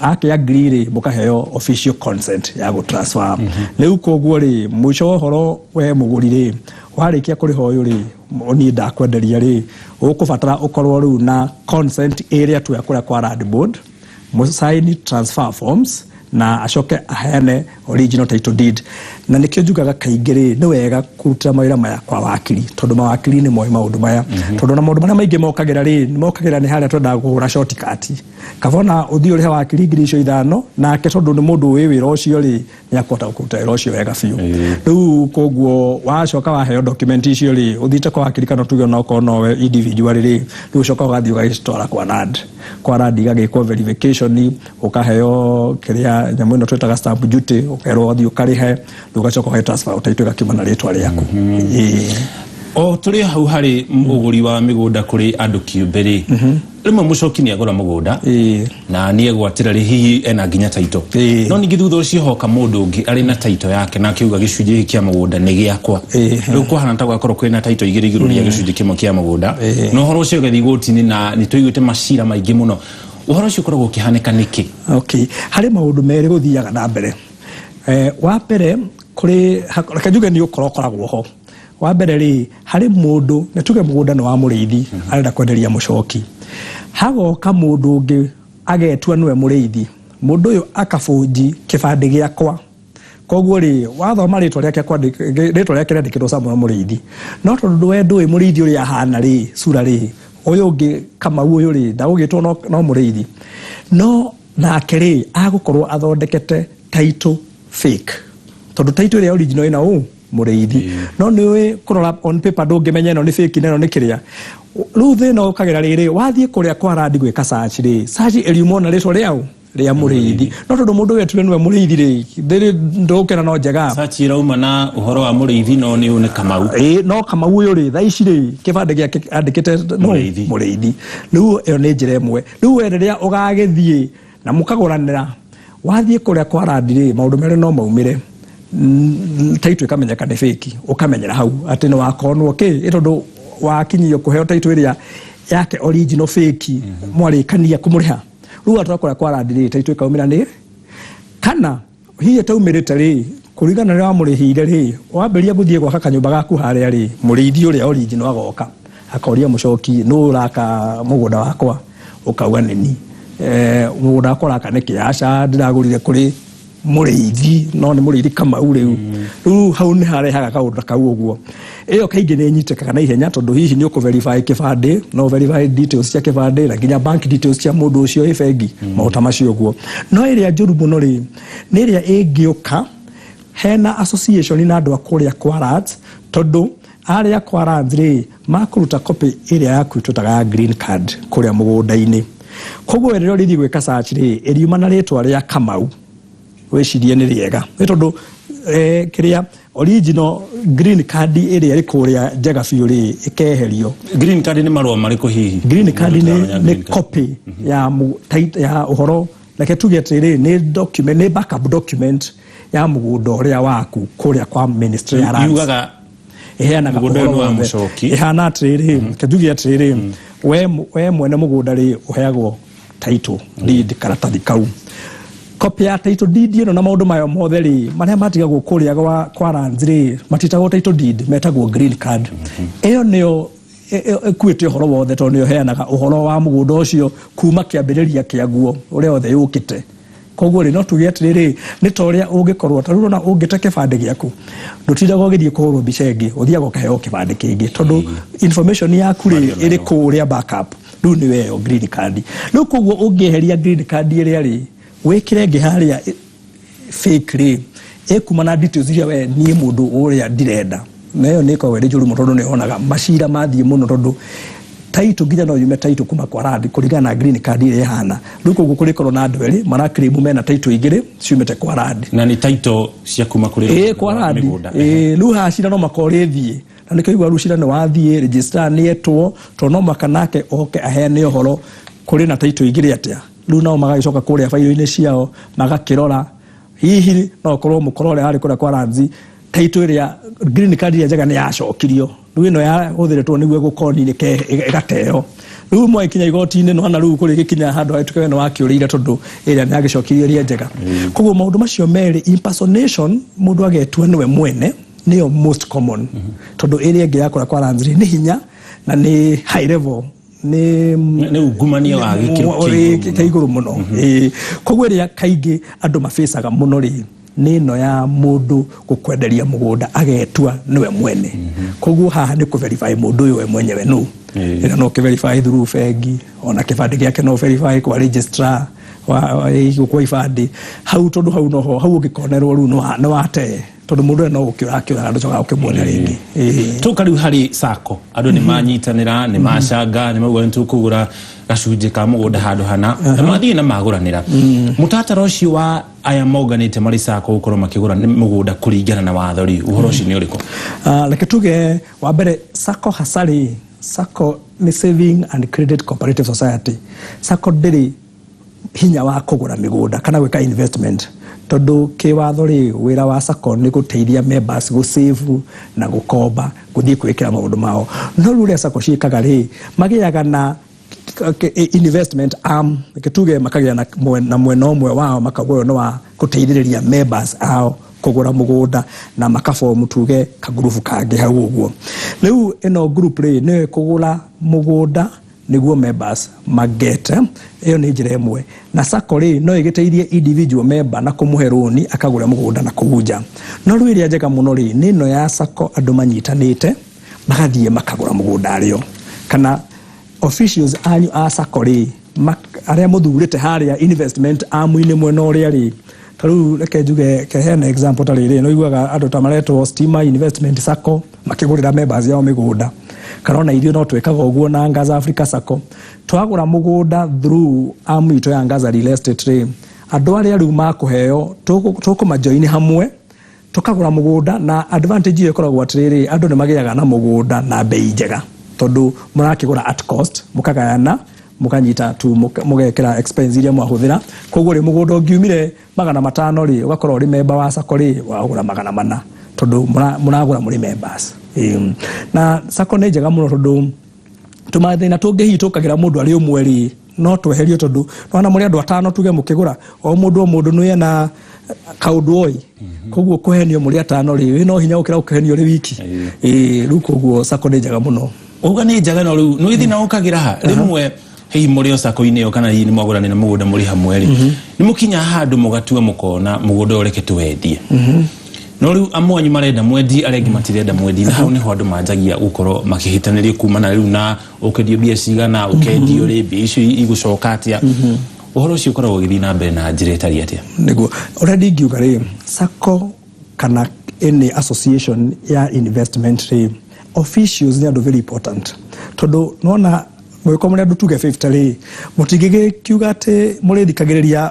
Ake agree rĩ, mũkaheo official consent ya gũ transfer. Rĩu koguo rĩ, mũico wa ũhoro we mũgũri rĩ, warĩkia kũrĩha ũyũ rĩ, niĩ ndakwenderia rĩ, ũkũbatara ũkorwo rĩu na consent ĩrĩa tuoya kũrĩa kwa land board, mũsign transfer forms Na acoke aheane original title deed. Na nĩkĩo njugaga kaingĩ rĩ, nĩ wega kũrutĩra mawĩra maya kwa wakiri, tondũ mawakiri nĩ moĩ maũndũ maya, tondũ na maũndũ marĩa maingĩ mokagĩra rĩ, mokagĩra nĩ harĩa twendaga kũhũra shortcut. Kabona ũthiĩ ũrĩhe wakiri 5,000 nake, tondũ nĩ mũndũ wĩ wĩra ũcio rĩ, nĩ akũhota kũruta wĩra ũcio wega biũ. Rĩu koguo wacoka waheo document icio rĩ, ũthiĩte kwa wakiri kana tuge onokorwo nowe individual rĩ, rĩu ũcoka ũgathiĩ ũgagĩcitwara kwa land. Kwa land igagĩkwo verification, ũkaheo kĩrĩa nyamũ ĩno twĩtaga stamp duty, ũkerwo ũthiĩ ũkarĩhe, rĩu ũgacoka ũgae transfer title ĩgakiuma na rĩtwa rĩaku. Ĩĩ. O tũrĩ hau harĩ ũgũri wa mĩgũnda kũrĩ andũ kĩũmbe rĩ, rĩmwe mũcoki nĩ agũra mũgũnda na nĩ egwatĩra rĩ, hihi ena nginya taito, no ningĩ thutha ũcio hoka mũndũ ũngĩ arĩ na taito yake na akiuga gĩcunjĩ gĩkĩ kĩa mũgũnda nĩ gĩakwa. Rĩu kwahana ta gwakorwo kwĩna taito igĩrĩ igũrũ rĩa gĩcunjĩ kĩmwe kĩa mũgũnda, na ũhoro ũcio ũgathiĩ igoti-inĩ, na nĩ tũiguĩte macira maingĩ mũno. Ũhoro ũcio ũkoragwo ũkĩhanĩka nĩkĩ? Okay, harĩ maũndũ merĩ gũthiaga na mbere. Wa mbere kũrĩ reke njuge nĩ ũkora ũkoragwo ho. Wa mbere rĩ, harĩ mũndũ, nĩ tuge mũgũnda nĩ wa mũrĩithi, arenda kwenderia mũcoki, hagoka mũndũ ũngĩ agetua nĩwe mũrĩithi. Mũndũ ũyũ akabũnji kĩbandĩ gĩakwa, koguo rĩ, wathoma rĩtwa rĩake rĩtwa rĩake rĩandĩkĩtwo Samuel Mũrĩithi, no tondũ we ndũĩ mũrĩithi ũrĩa ahana rĩ, sura rĩ, ũyũ ũngĩ Kamau ũyũ rĩ, ndagũgĩtwo no mũrĩithi, no nake rĩ, agũkorwo athondekete title fake, tondũ title ĩrĩa original ĩna ũ mũrĩithi, no nĩ ũĩ kũrora on paper ndũngĩmenya ĩno nĩ fake na ĩno nĩ kĩrĩa. Rĩu thĩna ũkagĩra rĩrĩ, wathiĩ kũrĩa kwa land gwĩka search rĩ, search ĩriuma na rĩtwa rĩao rĩa mũrĩithi, no tondũ mũndũ ũyũ etuire nĩwe mũrĩithi rĩ, ndĩrĩ ndũkĩra no njega. Search ĩrauma na ũhoro wa mũrĩithi, no nĩ ũyũ nĩ Kamau. Ĩĩ, no Kamau ũyũ rĩ, thaa ici rĩ, kĩbandĩ gĩake andĩkĩte no Mũrĩithi. Mũrĩithi. Rĩu ĩyo nĩ njĩra ĩmwe. Rĩu we rĩrĩa ũgagĩthiĩ na mũkagũranĩra, wathiĩ kũrĩa kwa land rĩ, maũndũ merĩ no maumĩre. Title ĩkamenyeka nĩ fake, ũkamenyera hau atĩ nĩ wakonwo kĩ, ĩ tondũ wakinyio kũheo title ĩrĩa yake original fake, mwarĩkania kũmũrĩha. Rĩu atwara kũrĩa kwa land rĩ, title ĩkaumĩra nĩ kana hihi ĩtaumĩrĩte rĩ, kũringana na ũrĩa wamũrĩhĩire rĩ, wambĩrĩria gũthiĩ gwaka kanyũmba gaku harĩa rĩ, mũrĩithi ũrĩa original agoka akoria mũcoki, nũ ũraka mũgũnda wakwa? Ũkauga nĩni. Mũgũnda wakwa ũraka nĩkĩ? Aca, ndĩragũrire kũrĩ mũrĩithi, no nĩ mũrĩithi Kamau. Rĩu hau nĩ harehaga kaũndũ ta kau ũguo. Ĩyo kaingĩ nĩ ĩnyitĩkaga na ihenya, tondũ hihi nĩ ũkũ-verify kĩbandĩ, no verify details cia kĩbandĩ na nginya bank details cia mũndũ ũcio ĩ bengi, maũndũ ta macio ũguo. No ĩrĩa njũru mũno rĩ, nĩ ĩrĩa ĩngĩũka hena association na andũ a kũrĩa kwa lands, tondũ arĩa kwa lands rĩ, makũruta copy ĩrĩa yaku twĩtaga ya green card kũrĩa mũgũnda-inĩ. Koguo rĩrĩa ũrĩthiĩ gwĩka search rĩ, ĩriuma na rĩtwa rĩa Kamau, wĩcirie nĩ rĩega, nĩ tondũ kĩrĩa original green card ĩrĩa ĩrĩ kũrĩa njega biũ rĩ, ĩkeherio. Green card nĩ marũa marĩkũ hihi? Green card nĩ Tũramenya nĩ green card. Copy ya ũhoro, reke tuge atĩrĩ, nĩ document, nĩ backup document ya mũgũnda ũrĩa waku kũrĩa kwa Ministry ya Lands. Yugaga Ĩheanaga mũgũnda ũyũ ũhoro nĩ wa wothe. mũcoki. Ĩhana atĩrĩrĩ, reke tuge atĩrĩrĩ, we mwene mũgũnda rĩ, ũheagwo title deed, karatathi kau, copy ya title deed ĩno na maũndũ mayo mothe rĩ, marĩa matigagwo kũrĩa kwa lands rĩ, matitagwo title deed, metagwo green card. Ĩyo nĩyo ĩkuĩte ũhoro wothe, tondũ nĩyo ĩheanaga ũhoro wa mũgũnda ũcio kuma kĩambĩrĩria kĩaguo ũrĩa wothe yũkĩte. Koguo rĩ, no tuge atĩrĩrĩ, nĩ ta ũrĩa ũngĩkorwo ta rĩu ũrona ũngĩte kĩbandĩ gĩaku, ndũtindaga ũgĩthiĩ kũhũrwo mbica ĩngĩ, ũthiaga ũkaheo kĩbandĩ kĩngĩ, tondũ information yaku rĩ, ĩrĩ kũrĩa backup. Rĩu nĩyo ĩyo green card. Rĩu koguo ũngĩeheria green card ĩrĩa rĩ, wĩkĩre ĩngĩ harĩa fake rĩ, ĩkuma na details iria we niĩ mũndũ ũrĩa ndirenda, na ĩyo nĩ ĩkoragwo ĩrĩ njũru mũno, tondũ nĩ yonaga macira mathiĩ mũno, tondũ title nginya no yume title kuma kwa land kũringana na green card ĩrĩa ĩhana. Rĩu koguo kũrĩkorwo na andũ erĩ maraclaim mena title igĩrĩ ciumĩte kwa land. Na nĩ title cia kuma kũrĩ Ĩĩ, kwa land. mĩgũnda. Ĩĩ, rĩu haha cira no makorwo rĩthiĩ, na nĩkĩo igua rĩu cira nĩ wathiĩ, registrar nĩ etwo, tondũ no mũhaka nake oke aheane ũhoro kũrĩ na title igĩrĩ atĩa. Rĩu nao magagĩcoka kũrĩa bairo-inĩ ciao magakĩrora, hihi no ũkorwo mũkoro ũrĩa warĩ kũrĩa kwa lands, title ĩrĩa green card ĩrĩa njega nĩ yacokirio, rĩu ĩno yahũthĩrĩtwo nĩguo gũkoni ĩgateo. Rĩu mwagĩkinya igoti-inĩ, nĩwona rĩu kũrĩ gĩkinya handũ hahĩtũke, we nĩ wakĩũrĩire, tondũ ĩrĩa nĩ yagĩcokirio ĩrĩa njega. Koguo maũndũ macio merĩ, impersonation, mũndũ agetua nĩwe mwene, nĩyo most common, tondũ ĩrĩa ĩngĩ ya kũrĩa kwa lands rĩ, nĩ hinya na nĩ high level. Nĩ Nĩ ungumania wa gĩkĩro kĩa igũrũ. Kĩa igũrũ mũno. Ĩĩ. Koguo ĩrĩa kaingĩ andũ mabĩcaga mũno rĩ, nĩ ĩno ya mũndũ gũkwenderia mũgũnda agetua nĩwe mwene. Koguo haha nĩ kũ-verify mũndũ ũyũ we mwenyewe nũ. Ĩno no ũkĩ-verify through bengi, ona kĩbandĩ gĩake no verify kwa registrar wa ibandĩ hau, tondũ hau noho hau ũngĩkonerwo rĩu nĩ watee, tondũ mũndũ ũyũ no gũkĩũra akĩũraga, ndũcokaga ũkĩmuona rĩngĩ. Ĩĩ. Tuka rĩu harĩ sacco, andũ nĩ manyitanĩra, nĩ macanga, nĩ mauga nĩ tũkũgũra gacunjĩ ka mũgũnda handũ hana, na mathiĩ na magũranĩra. Mũtaratara ũcio wa aya monganĩte marĩ sacco gũkorwo makĩgũra mũgũnda kũringana na watho rĩ, ũhoro ũcio nĩ ũrĩkũ? Ah, reke tuge wa mbere sacco hasa rĩ, sacco nĩ Saving and Credit Cooperative Society. Sacco ndĩrĩ hinya wa kũgũra mĩgũnda kana gwĩka investment, tondũ kĩwatho rĩ, wĩra wa sacco nĩ gũteithia members gũsave na gũkomba gũthiĩ kwĩkĩra maũndũ mao. No rĩu ũrĩa sacco ciĩkaga rĩ, magĩaga na investment arm. Reke tuge makagĩa na mwena ũmwe wao, makauga ũyũ nĩ wa gũteithĩrĩria members ao kũgũra mũgũnda, na makabomu tuge kagurubu kangĩ hau ũguo. Rĩu ĩno group rĩ, nĩyo ĩkũgũra mũgũnda nĩguo members magete. Ĩyo nĩ njĩra ĩmwe. Na sacco rĩ, no ĩgĩteithie individual member na kũmũhe rũni akagũre mũgũnda na kũu nja. No rĩu ĩrĩa njega mũno rĩ, nĩ ĩno ya sacco, andũ manyitanĩte magathiĩ makagũra mũgũnda arĩo, kana officials anyu a sacco rĩ, arĩa mũthurĩte harĩa investment arm-inĩ mwena ũrĩa rĩ. Ta rĩu reke njuge keheana example ta rĩrĩ, nĩ ũiguaga andũ ta maretwo Stima Investment Sacco makĩgũrĩra members yao mĩgũnda, kana ona ithuĩ no twĩkaga ũguo na Angaza Africa Sacco. Twagũra mũgũnda through arm itũ ya Angaza Real Estate rĩ, andũ arĩa rĩu makũheo tũkũmajoin hamwe tũkagũra mũgũnda. Na advantage ĩyo ĩkoragwo atĩrĩrĩ, andũ nĩ magĩaga na mũgũnda na bei njega, tondũ mũrakĩgũra at cost, mũkagayana, mũkanyita tu, mũgekĩra expense iria mwahũthĩra. Koguo rĩ, mũgũnda ũngiumire 500 rĩ, ũgakorwo ũrĩ member wa sacco rĩ, wagũra 400, tondũ mũragũra mũrĩ members. Ĩĩ. Na sacco nĩ njega mũno, tondũ tũmathĩna tũngĩ hihi tũkagĩra mũndũ arĩ ũmwe rĩ, no tweherio, tondũ nona mũrĩ andũ atano tuge mũkĩgũra, o mũndũ nĩ ena kaũndũ oĩ. Koguo kũhenio mũrĩ atano rĩ, wĩna hinya gũkĩra gũkĩhenio ũrĩ wiki. Ĩĩ, rĩu koguo sacco nĩ njega mũno. Uga nĩ njega, no rĩu nĩ thĩna ũkagĩra ha rĩmwe hihi mũrĩ o sacco-inĩ ĩyo, kana hihi nĩ mwagũranĩra mũgũnda mũrĩ hamwe rĩ, nĩ mũkinya handũ mũgatua mũkona mũgũnda ũyũ reke tũwendie, no rĩu amwe anyu marenda mwendie, arĩa angĩ matirenda mwendie, na hau nĩho andũ manjagia gũkorwo makĩhĩtanĩria kumana rĩu na ũkendio mbia cigana, ũkendio rĩ, mbia icio igũcoka atĩa. Ũhoro ũcio ũkoragwo ũgĩthiĩ na mbere na njĩra ĩtariĩ atĩa? Nĩguo ũrĩa ndingiuga rĩ, sacco kana any association ya investment rĩ, officials nĩ andũ very important, tondũ nona mũgĩkorwo mũrĩ andũ tuge 50 rĩ, mũtingĩgĩkiuga atĩ mũrĩthikagĩrĩria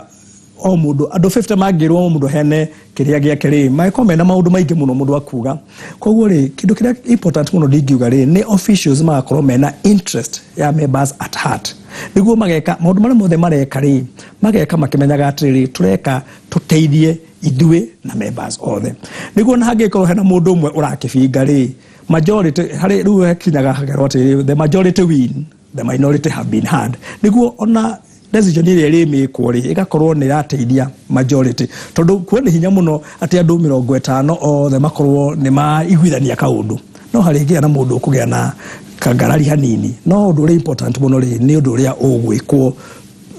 o mũndũ. Andũ 50 mangĩrwo o mũndũ hene kĩrĩa gĩake rĩ, mangĩkorwo mena maũndũ maingĩ mũno mũndũ akuga. Koguo rĩ, kĩndũ kĩrĩa important mũno ndingiuga rĩ, nĩ officials magakorwo mena interest ya members at heart, nĩguo mageka maũndũ marĩa mothe mareka rĩ, mageka makĩmenyaga atĩrĩrĩ, tũreka tũteithie ithuĩ na members othe, nĩguo na hangĩkorwo hena mũndũ ũmwe ũrakĩbinga rĩ, majority harĩ rĩu hekinyaga hakerwo atĩrĩrĩ, the majority win, the minority have been heard, nĩguo ona decision ĩrĩa ĩrĩmĩkwo rĩ, ĩgakorwo nĩ ĩrateithia majority, tondũ kuo nĩ hinya mũno atĩ andũ 50 othe makorwo nĩ maiguithania kaũndũ. No harĩgĩa na mũndũ ũkũgĩa na kangarari hanini. No ũndũ ũrĩa important mũno rĩ, nĩ ũndũ ũrĩa ũgwĩkwo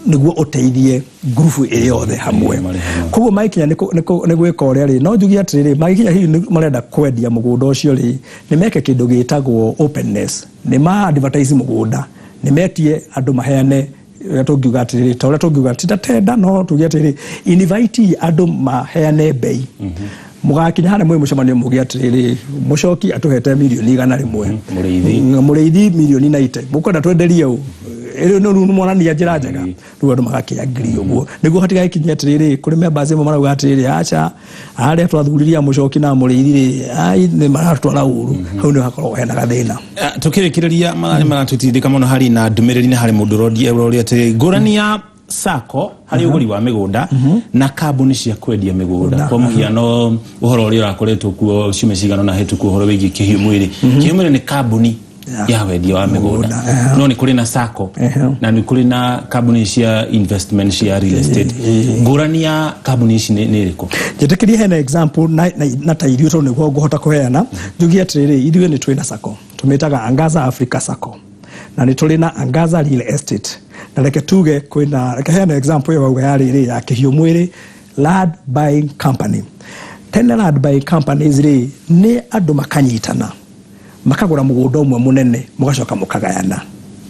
nĩguo ũteithie ngurubu ĩrĩ yothe hamwe. Koguo magĩkinya nĩ gwĩka ũrĩa rĩ, no njuge atĩrĩrĩ, magĩkinya hihi nĩ marenda kwendia mũgũnda ũcio rĩ, nĩ meke kĩndũ gĩtagwo openness, nĩ ma advertise mũgũnda, nĩ metie andũ maheane ũrĩa tũngiuga atĩrĩrĩ, ta ũrĩa tũngiuga ti ta tenda, no tuge atĩrĩrĩ, invite andũ maheane mbei. Mũgakinya harĩa mwĩ mũcemanio muge atĩrĩrĩ, mũcoki atũhete mirioni 100. Mũrĩithi. Mũrĩithi mirioni 90, mũkwenda twenderie ũ? Ĩrĩ nĩ monania njĩra njega. Rĩu andũ magakĩangiri ũguo nĩguo hatigagĩkinye atĩrĩrĩ, kũrĩ members amwe marauga atĩrĩrĩ, aca, arĩa twathuririe mũcoki na mũrĩithi rĩ, ai nĩ maratwara ũru. Hau nĩ hakoragwo hena gathĩna. Tukĩrĩkĩrĩria, mathaa nĩ maratũtindĩka mũno, harĩ na ndũmĩrĩri na harĩ mũndũ ũroria ũroria atĩrĩ, ngũrani ya sacco harĩ ũgũri wa mĩgũnda na kambuni cia kwendia mĩgũnda, kwa mũhiano ũhoro ũrĩa ũrakoretwo kuo ciumia cigana ũna hĩtũku, ũhoro wĩgiĩ Kĩhiũ Mwĩrĩ. Kĩhiũ Mwĩrĩ nĩ kambuni ya wendia wa mĩgũnda, no nĩ kũrĩ na sacco na nĩ kũrĩ na kambuni cia investment cia real estate. Ngũrani ya kambuni ici nĩ ĩrĩkũ? Njĩtĩkĩrie hena example na ta ithuĩ, tondũ nĩguo ngũhota kũheana. Njugie atĩrĩrĩ, ithuĩ nĩ twĩna sacco tũmĩtaga Angaza Africa Sacco. Na nĩ tũrĩ na Angaza Real Estate. Na reke tuge kwĩna, reke heane example ĩyo wauga ya rĩrĩ ya Kĩhiũ Mwĩrĩ Land Buying Company. Tene land buying companies rĩ, nĩ andũ makanyitana makagũra mũgũnda ũmwe mũnene, mũgacoka mũkagayana.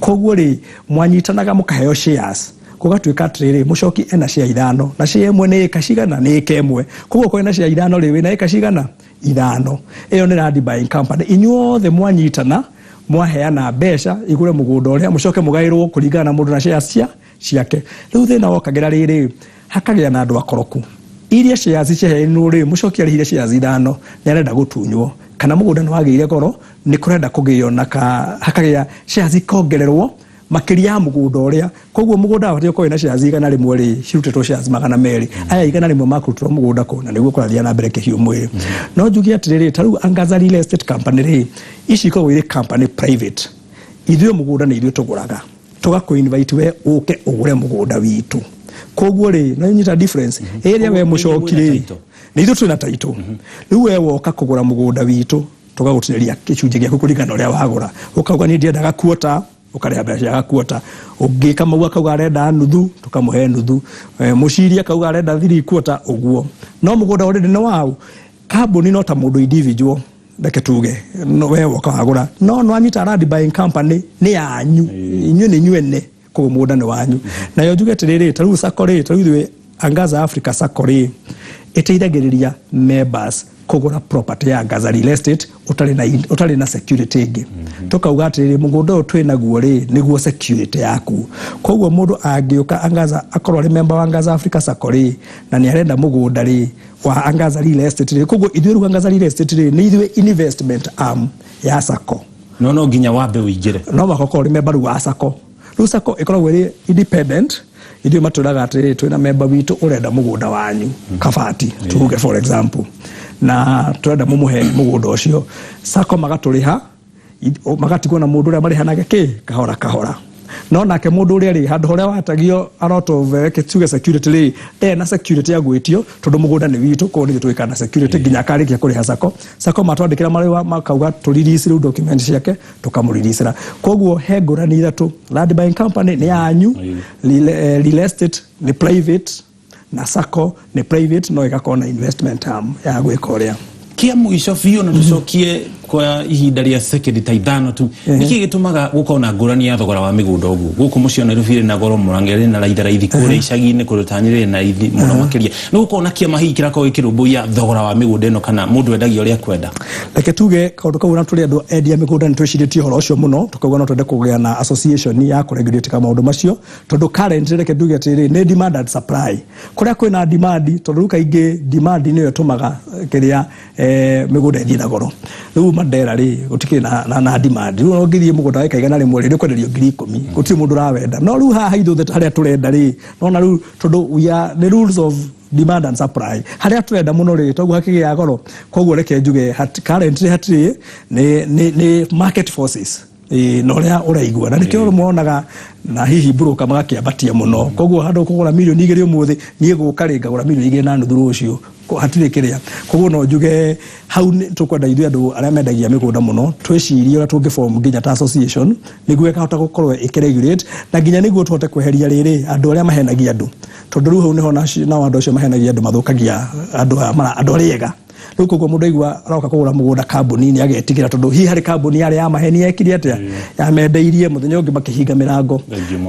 Koguo rĩ, mwanyitanaga mũkaheo shares, gũgatuĩka atĩrĩrĩ, mũcoki ena share 5, na share ĩmwe nĩ ĩka cigana? Nĩ ĩka ĩmwe. Koguo kwĩna share 5 rĩ, wĩna ĩka cigana? 5. Ĩyo nĩ land buying company. Inyuothe mwanyitana mwaheana mbeca igũre mũgũnda ũrĩa, mũcoke mũgaĩrwo kũringana na mũndũ na shares ciake. Rĩu thĩna wokagĩra rĩrĩ, hakagĩa na andũ akoroku. Iria shares ciaheanirwo rĩ, mũcoki arĩhire shares 5, nĩ arenda gũtunywo, kana mũgũnda nĩ wagĩire goro, nĩ kũrenda kũgĩo na hakagĩa shares ikongererwo makĩria ya mũgũnda ũrĩa. Koguo mũgũnda wabatiĩ gũkorwo wĩna shares 100 rĩ, cirutĩtwo shares 200. Aya 100 makũrutĩrwo mũgũnda kũ, na nĩguo kũrathiĩ na mbere Kĩhiũ Mwĩrĩ. No njuge atĩrĩrĩ, ta rĩu Angaza Real Estate Company rĩ, ici ikoragwo irĩ company private. Ithuĩ mũgũnda nĩ ithuĩ tũgũraga, tũgakũ invite we ũke ũgũre mũgũnda witũ. Koguo rĩ, no nyita difference ĩrĩa we mũcoki rĩ, nĩ ithuĩ twĩna title. Rĩu we woka kũgũra mũgũnda witũ, tũgagũtinĩria gĩcunjĩ gĩaku kũringana na ũrĩa wagũra. Ũkauga niĩ ndiendaga quarter, ũkarĩha mbeca cia quarter. Ũngĩ Kamau akauga arenda nuthu, tũkamũhe nuthu. Mũciri akauga arenda 3/4, ũguo. No mũgũnda already nĩ wau. Kambuni no ta mũndũ individual, reke tuge no we woka wagũra, no nwanyita land buying company nĩ yanyu, inyuĩ nĩ inyuĩ ene, koguo mũgũnda nĩ wanyu. Nayo njuge atĩrĩrĩ, ta rĩu Sacco rĩ, ta rĩu ithuĩ Angaza Africa Sacco rĩ, ĩteithagĩrĩria members kũgũra property ya Angaza Real Estate ũtarĩ na security ĩngĩ. Tũkauga atĩrĩrĩ, mũgũnda ũyũ twĩ naguo rĩ, nĩguo security yaku. Koguo mũndũ angĩũka Angaza, akorwo arĩ member wa Angaza Africa Sacco rĩ, na nĩ arenda mũgũnda rĩ wa Angaza Real Estate rĩ, koguo ithuĩ rĩu Angaza Real Estate rĩ, nĩ ithuĩ investment arm ya Sacco. No nginya wambe ũingĩre. No mũhaka ũkorwo ũrĩ member rĩu wa Sacco. Rĩu Sacco ĩkoragwo ĩrĩ independent. Ithuĩ matwĩraga atĩrĩrĩ, twĩna member witũ ũrenda mũgũnda wanyu Kabati, tuge for example, na tũrenda mũmũhe mũgũnda ũcio. Sacco magatũrĩha, magatigwo na mũndũ ũrĩa marĩhanaga kĩ kahora kahora. No nake mũndũ ũrĩa rĩ, handũ harĩa watagio a lot of tuge security rĩ, ndarĩ na security ya gwĩtio, tondũ mũgũnda nĩ witũ, koguo nĩ ithuĩ twĩkaga na security nginya akarĩkia kũrĩha Sacco. Sacco matwandĩkĩra marũa makauga tũ release rĩu document ciake, tũkamũreleasera. Koguo he ngũrani ithatũ: land buying company nĩ yanyu, real estate nĩ private, na Sacco nĩ private, no ĩgakorwo na investment arm ya gwĩka ũrĩa. Kia mũico biũ, na tũcokie kwa ihinda rĩa sekendi ta 5 tu, nĩkĩ gĩtũmaga gũkorwo na ngũrani ya thogora wa mĩgũnda ũguo? Gũkũ mũciĩ wa Nairobi ĩrĩ na goro, Mũrang'a ĩrĩ na raithi raithi, kũrĩa icagi-inĩ kũrĩa Tanyeri ĩrĩ na raithi mũno makĩria. Nĩ gũkorwo na kĩama hihi kĩrakorwo gĩkĩrũmbũiya thogora wa mĩgũnda ĩno, kana mũndũ endagia ũrĩa akwenda? Reke tuge kaũndũ kau, na tũrĩ andũ endia mĩgũnda nĩ twĩcirĩtie ũhoro ũcio mũno, tũkauga no twende kũgĩa na association ya kũregulate maũndũ macio, tondũ currently reke tuge atĩrĩrĩ, nĩ demand and supply. Kũrĩa kwĩna demand, tondũ rĩu kaingĩ demand nĩyo ĩtũmaga kĩrĩa mĩgũnda ĩthiĩ na goro. Rĩu Mandera rĩ, gũtikĩrĩ na demand. Rĩu ũngĩthiĩ mũgũnda wa ĩka 100 rĩ, nĩũkwenderio 10,000, gũtirĩ mũndũ ũrawenda. No rĩu haha ithuothe harĩa tũrenda rĩ, nona rĩu tondũ we are the rules of demand and supply, harĩa tũrenda mũno rĩ, toguo hakĩgĩa goro. Koguo reke njuge currently hatirĩ, nĩ market forces. Na ũrĩa ũraigua, na nĩkĩo rĩmwe wonaga na hihi broker magakĩambatia mũno. Koguo handũ kũgũra 2 mirioni ũmũthĩ, niĩ gũka rĩ, ngagũra 2.5 mirioni rũciũ. Hatirĩ kĩrĩa. Koguo no njuge hau tũkwenda ithuĩ andũ arĩa mendagia mĩgũnda mũno twĩcirie ũrĩa tũngĩform nginya ta association, nĩguo ĩkahota gũkorwo ĩkĩregulate, na nginya nĩguo tũhote kweheria rĩrĩ andũ arĩa mahenagia andũ, tondũ rĩu hau nĩho nao andũ acio mahenagia andũ mathũkagia andũ aya andũ arĩa ega. Rĩu koguo mũndũ aigua aroka kũgũra mũgũnda kambuni-inĩ agetigĩra, tondũ hihi harĩ kambuni yarĩ ya maheni yekire atĩa, yamendeirie, mũthenya ũngĩ makĩhinga mĩrango.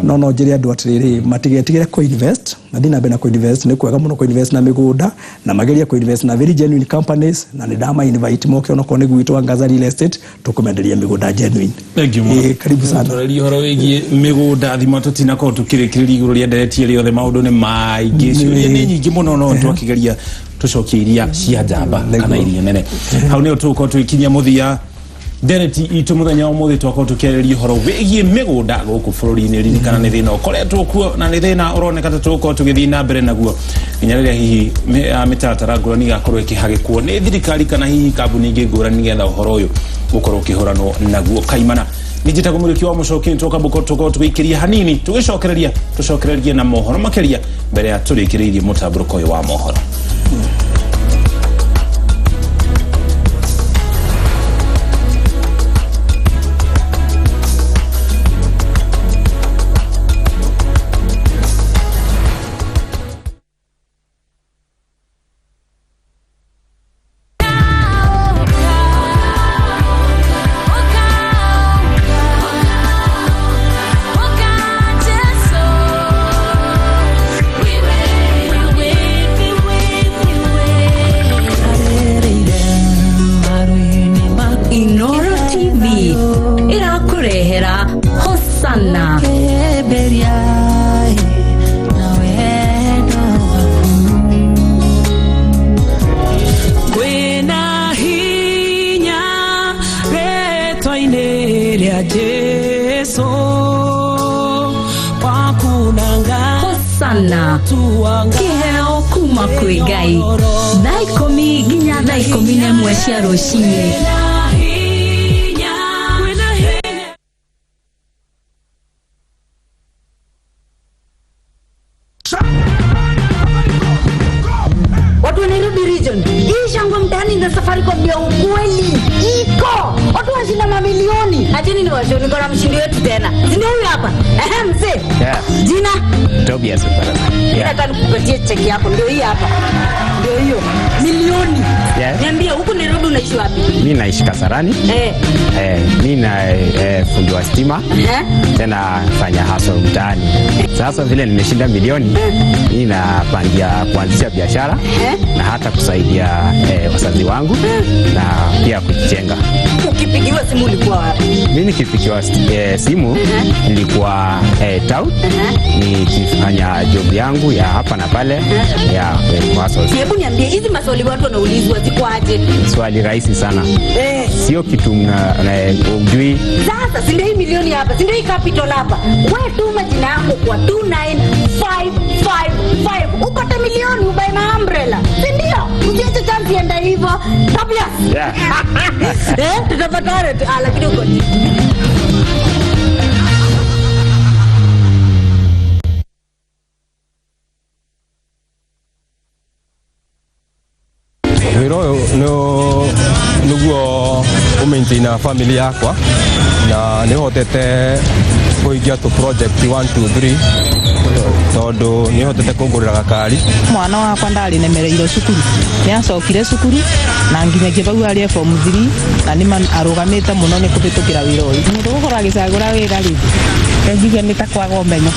No njĩre andũ atĩrĩrĩ, matigetigĩre kũ-invest, mathiĩ na mbere na kũ-invest. Nĩ kwega mũno kũ-invest na mĩgũnda, na magerie kũ-invest na very genuine companies, na nĩ ndama invite moke onokorwo nĩ gwitũ Angaza Real Estate, tũkũmenderia mĩgũnda genuine. Thank you mũno. Ĩĩ, karibu sana. Twarĩrie ũhoro wĩgiĩ mĩgũnda thima, tũtinakorwo tũkĩrĩkĩrĩria igũrũ rĩa ndereti rĩothe, maũndũ nĩ maingĩ, ciũria nĩ nyingĩ mũno, no twakĩgeria tũcokie iria cia njamba kana iria nene. Hau nĩho tũgũkorwo tũgĩkinyia mũthia ndereti itũ mũthenya wa ũmũthĩ. Twakorwo tũkĩarĩria ũhoro wĩgiĩ mĩgũnda gũkũ bũrũri-inĩ. Ririkana nĩ thĩna ũkoretwo kuo, na nĩ thĩna ũroneka ta tũgũkorwo tũgĩthiĩ na mbere naguo nginya rĩrĩa hihi mĩtaratara ngũrani igakorwo ĩkĩhagĩkwo nĩ thirikari kana hihi kambuni ingĩ ngũrani, nĩgetha ũhoro ũyũ ũkorwo ũkĩhũranwo naguo kaimana. Nĩ njĩtagwo Mũrĩki wa Mũcoki. Nĩ tũkorwo tũgĩikĩria hanini, tũgĩcokereria tũcokererie na mohoro makĩria mbere ya tũrĩkĩrĩirie mũtambũrũko ũyũ wa mohoro. Kwĩna hinya rĩtwa-inĩ rĩa Jesũ wakunanga Hosana kĩheo kuma kwĩ Ngai thaa 10 nginya thaa 11 cia rũcinĩ. Watu wa Nairobi region, hii shangwe mtaani na Safaricom ya ukweli iko. Watu washinda mamilioni. Acheni ni washo, niko na mshindi wetu tena. Si ndio huyu hapa? Ehe, mzee. Yeah. Jina? Tobias Barasa. Yeah. Nataka nikupatie cheki yako, ndio hii hapa. Ndio hiyo. Milioni. Yeah. Niambie huku Nairobi unaishi wapi? Mi naishi Kasarani. Mi na fundi wa stima. Tena fanya hustle mtaani. Sasa vile nimeshinda milioni, mi napangia kuanzisha biashara na hata kusaidia wazazi wangu na pia kujijenga. Ukipigiwa simu ulikuwa wapi? Mi nikipigiwa simu nilikuwa town nikifanya job yangu ya hapa na pale ya hustle. Hebu niambie hizi maswali watu wanaulizwa ziko aje? Swali rahisi sana. Sio kitu ujui. Sasa si ndio hii milioni hapa, si ndio hii capital hapa. Wewe tuma jina yako kwa 29555 upate milioni ubae na umbrella. Si ndio? Usiache chance iende hivyo. Tobias. Yeah. Tutapatana tu. Lakini uko Wĩra ũyũ nĩguo ũmaintainaga family yakwa na nĩhotete kũhingia tũ project 1 2 3 tondũ nĩhotete kũngũrĩra gakari. Mwana wakwa ndarĩ nemereirwo cukuru, nĩ acokire cukuru na nginyagia bau arĩ form 3 na nĩ arũgamĩte mũno nĩ kũhĩtũkĩra wĩra ũyũ. Mũndũ gũkorwo agĩcagũra wĩra rĩ, ngiuge nĩ ta kwaga ũmenyo,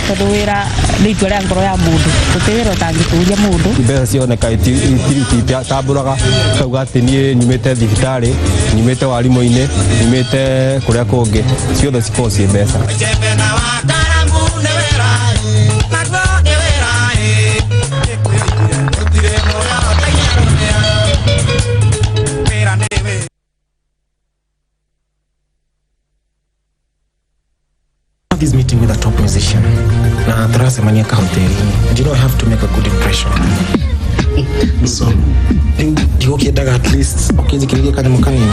tondũ wĩra nĩ itua rĩa ngoro ya mũndũ, gũtirĩ wĩra ũtangĩtũria mũndũ. Mbeca cioneka ititambũraga kauga atĩ niĩ nyumĩte thibitarĩ, nyumĩte warimũ-inĩ, nyumĩte kũrĩa kũngĩ, ciothe cikoragwo ciĩ mbeca. This meeting with a top musician na tũracemania kahoteli-inĩ. Do you know I have to make a good impression? So ndigũkĩendaga at least ũkĩnjikĩrĩrie kanyamũ kanini.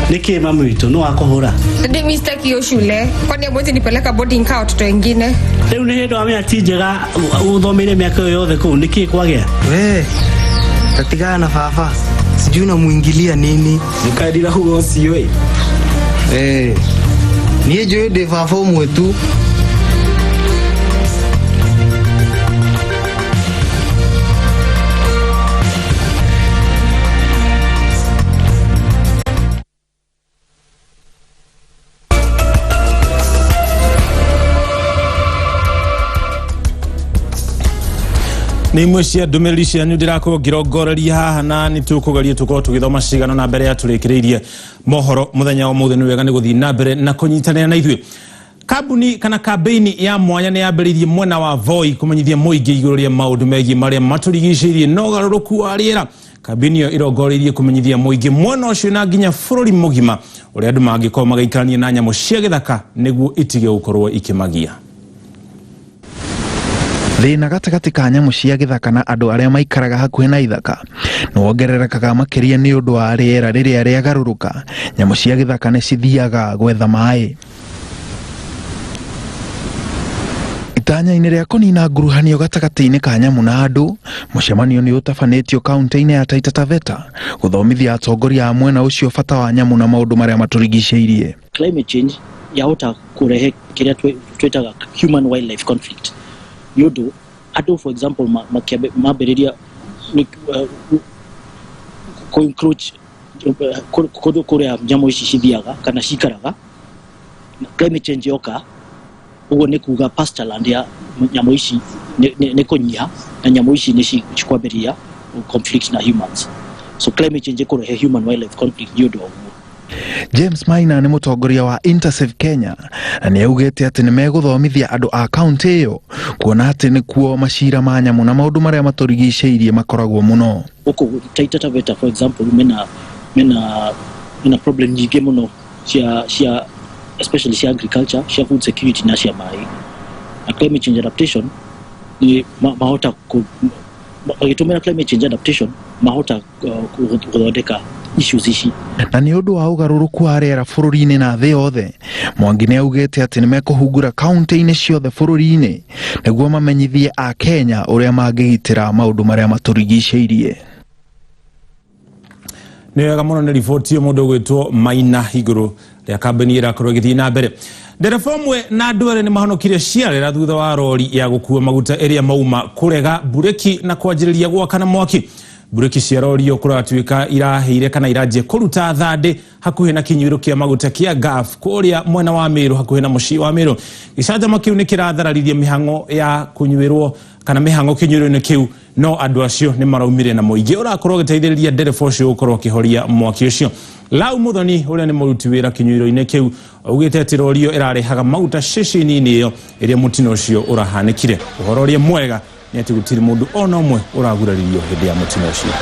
Nĩkĩ mami witũ no akũhũra? Ndi mi sitaki hiyo shule, kwani hamwezi nipeleka boarding kaa watoto wengine? Rĩu nĩ hĩndĩ wamenya ti njega ũthomeire mĩaka ĩyo yothe kũu, nĩkĩ kwagĩa? We tatigana na baba, sijui unamuingilia nini. Nĩkandira huga ũcio ĩ. Niĩ njũĩ ndĩ baba ũmwe tu. Nä imwe cia ndå rä ri cianyu ndä rakorwo ngä rongoreria haha na nä tå kå geria tå korwo tå gä thoma cigano na mbere ya tå rä kä rä irie mohoro må wa må thä nä wega nä gå thiä na mbere na kå nyitanä na ithuä. Kambuni kana kambeini ya mwanya nä yambä rä irie mwena wa Voi kå menyithia må ingä igå rå rä a maå ndå megiä marä a matå rigicä irie na å garå rå ku wa rä era. Kambini ĩyo ĩrongoreirie kũmenyithia mũingĩ mwena ũcio na nginya bũrũri mũgima ũrĩa andũ mangĩkorwo magĩikarania na nyamũ cia gĩthaka nĩguo itige gũkorwo ikĩmagia. Thĩna gatagatĩ ka nyamũ cia gĩthaka na andũ arĩa maikaraga hakuhĩ na ithaka nĩ wongererekaga makĩria nĩ ũndũ wa rĩera rĩrĩa rĩagarũrũka. Nyamũ cia gĩthaka nĩ cithiaga gwetha maĩ. Itanya-inĩ rĩa kũnina nguruhanio gatagatĩ-inĩ ka nyamũ na andũ, mũcemanio nĩ ũtabanĩtio kaunti-inĩ ya Taita Taveta gũthomithia atongoria a mwena ũcio bata wa nyamũ na maũndũ marĩa matũrigicĩirie. Climate change yahota kũrehe kĩrĩa twĩtaga human wildlife conflict. Nĩ ũndũ andũ for example mambĩrĩria kũ-encroach kũndũ kũrĩa nyamũ ici cithiaga kana cikaraga. Climate change yoka ũguo nĩ kuga pasture land ya nyamũ ici nĩ kũnyiha na nyamũ ici nĩ cikwambĩrĩria conflict na humans. So climate change ĩkũrehe human wildlife conflict nĩ ũndũ wa ũguo. James Maina nĩ mũtongoria wa Intersave Kenya na nĩ augĩte atĩ nĩ megũthomithia andũ a kaunti ĩyo kuona atĩ nĩkuo macira ma nyamũ na maũndũ marĩa matũrigicĩirie makoragwo mũno. Gũkũ Taita Taveta, for example, mena problem nyingĩ mũno cia especially cia agriculture, cia food security na cia maĩ. Na climate change adaptation ni mahota magĩtũmĩra climate change adaptation mahota gũthondeka issues ici. Na nĩ ũndũ wa ũgarũrũku wa rĩera bũrũri-inĩ na thĩ yothe, Mwangi nĩ augĩte atĩ nĩ mekũhungura kaunti-inĩ ciothe bũrũri-inĩ nĩguo mamenyithie Akenya ũrĩa mangĩgitĩra maũndũ marĩa matũrigicĩirie. Nĩ wega mũno nĩ riboti mũndũ ũgwĩtwo Maina igũrũ rĩa kambuni ĩrakorwo ĩgĩthiĩ na mbere. Ndereba ũmwe na andũ erĩ nĩ mahonokire ciarera thutha wa rori ya gũkua maguta ĩrĩa mauma kũrega mburĩki na kwanjĩrĩria gwakana mwaki. Mburĩki cia rori ĩyo kũratuĩka irahĩire kana iranjia kũruta thandĩ hakuhĩ na kĩnyuĩro kĩa maguta kĩa Gulf kũrĩa mwena wa Meru hakuhĩ na mũciĩ wa Meru. Gĩcanjama kĩu nĩ kĩrathararirie mĩhang'o ya kũnyuĩrwo kana mĩhang'o kĩnyuĩro-inĩ kĩu, no andũ acio nĩ maraumire na mũingĩ ũrakorwo ũgĩteithĩrĩria ndereba ũcio gũkorwo akĩhoria mwaki ũcio. Lau Muthoni ũrĩa nĩ mũruti wĩra kĩnyuĩro-inĩ kĩu augĩte atĩ rori ĩyo ĩrarehaga maguta ceceni-inĩ ĩyo ĩrĩa mũtino ũcio ũrahanĩkire. Ũhoro ũrĩa mwega nĩ atĩ gũtirĩ mũndũ ona ũmwe ũraguraririo hĩndĩ ya mũtino ũcio.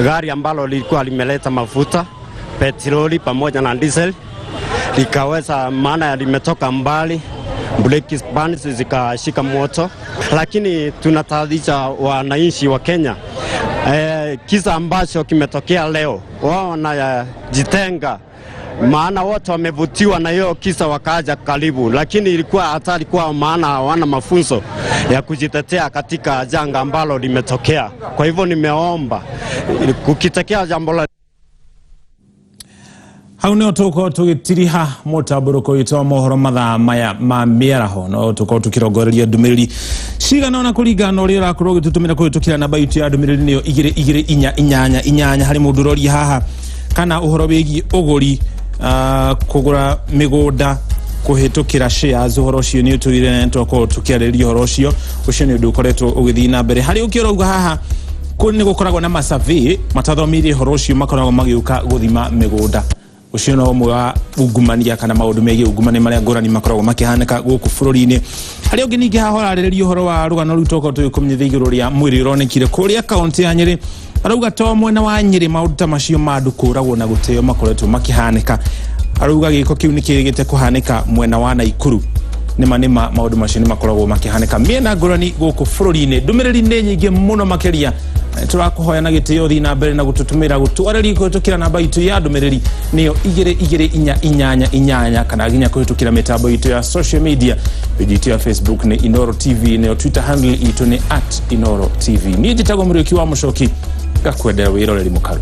Gari ambalo lilikuwa limeleta mafuta, petroli pamoja na diesel likaweza, maana limetoka mbali, brake pads zikashika moto. Lakini tunatahadharisha wananchi wa Kenya, kisa ambacho kimetokea leo, wao wanajitenga, maana wote wamevutiwa na hiyo kisa wakaja karibu, lakini ilikuwa hatari kwa maana hawana mafunzo ya kujitetea katika janga ambalo limetokea. Kwa hivyo nimeomba kukitokea jambo la hau nĩho tũgũkorwo tũgĩtiriha mũtambũrũko witũ wa mohoro mathaa maya ma mĩaraho, no tũkorwo tũkĩrongoreria ndũmĩrĩri cigana ũna kũringana na ũrĩa ũrakorwo ũgĩtũtũmĩra kũhĩtũkĩra namba itũ ya ndũmĩrĩri nĩyo igĩrĩ igĩrĩ inya inyanya inyanya harĩ mũndũ ũroria haha kana ũhoro wĩgiĩ ũgũri, kũgũra mĩgũnda kũhĩtũkĩra shares. Ũhoro ũcio nĩ ũtũire na tũgakorwo tũkĩarĩrĩria ũhoro ũcio, ũcio nĩ ũndũ ũkoretwo ũgĩthiĩ na mbere. Harĩ ũngĩ ũrauga haha nĩ gũkoragwo na masurvey matathomeire ũhoro ũcio makoragwo magĩũka gũthima mĩgũnda. Ũcio no ũmwe wa ungumania kana maũndũ megiĩ ungumania marĩa ngũrani makoragwo makĩhanĩka gũkũ bũrũri-inĩ. Harĩa ũngĩ ningĩ haha ũrarĩrĩria ũhoro wa rũgano rũu tũkorwo tũgĩkũmenyithia igũrũ rĩa mwĩrĩ ũronekire kũrĩa kaũntĩ ya Nyĩrĩ. Arauga to mwena wa Nyĩrĩ maũndũ ta macio ma andũ kũragwo na gũteo makoretwo makĩhanĩka. Arauga gĩko kĩu nĩ kĩrĩgĩte kũhanĩka mwena wa Naikuru. Nĩma nĩma maũndũ macio nĩ makoragwo makĩhanĩka mĩena ngũrani gũkũ bũrũri-inĩ. Ndũmĩrĩri nĩ nyingĩ mũno makĩria, tũrakũhoya na gĩtĩo thiĩ na mbere na gũtũtũmĩra gũtwarĩria kũhĩtũkĩra namba itũ ya ndũmĩrĩri nĩyo igĩrĩ igĩrĩ inya inyanya inyanya kana nginya kũhĩtũkĩra mĩtambo itũ ya social media. Page itũ ya Facebook nĩ Inooro TV, nayo Twitter handle itũ nĩ @InooroTV. Niĩ njĩtagwo Mũriũki wa Mũcoki, ngakwendera wĩroreri mũkaru.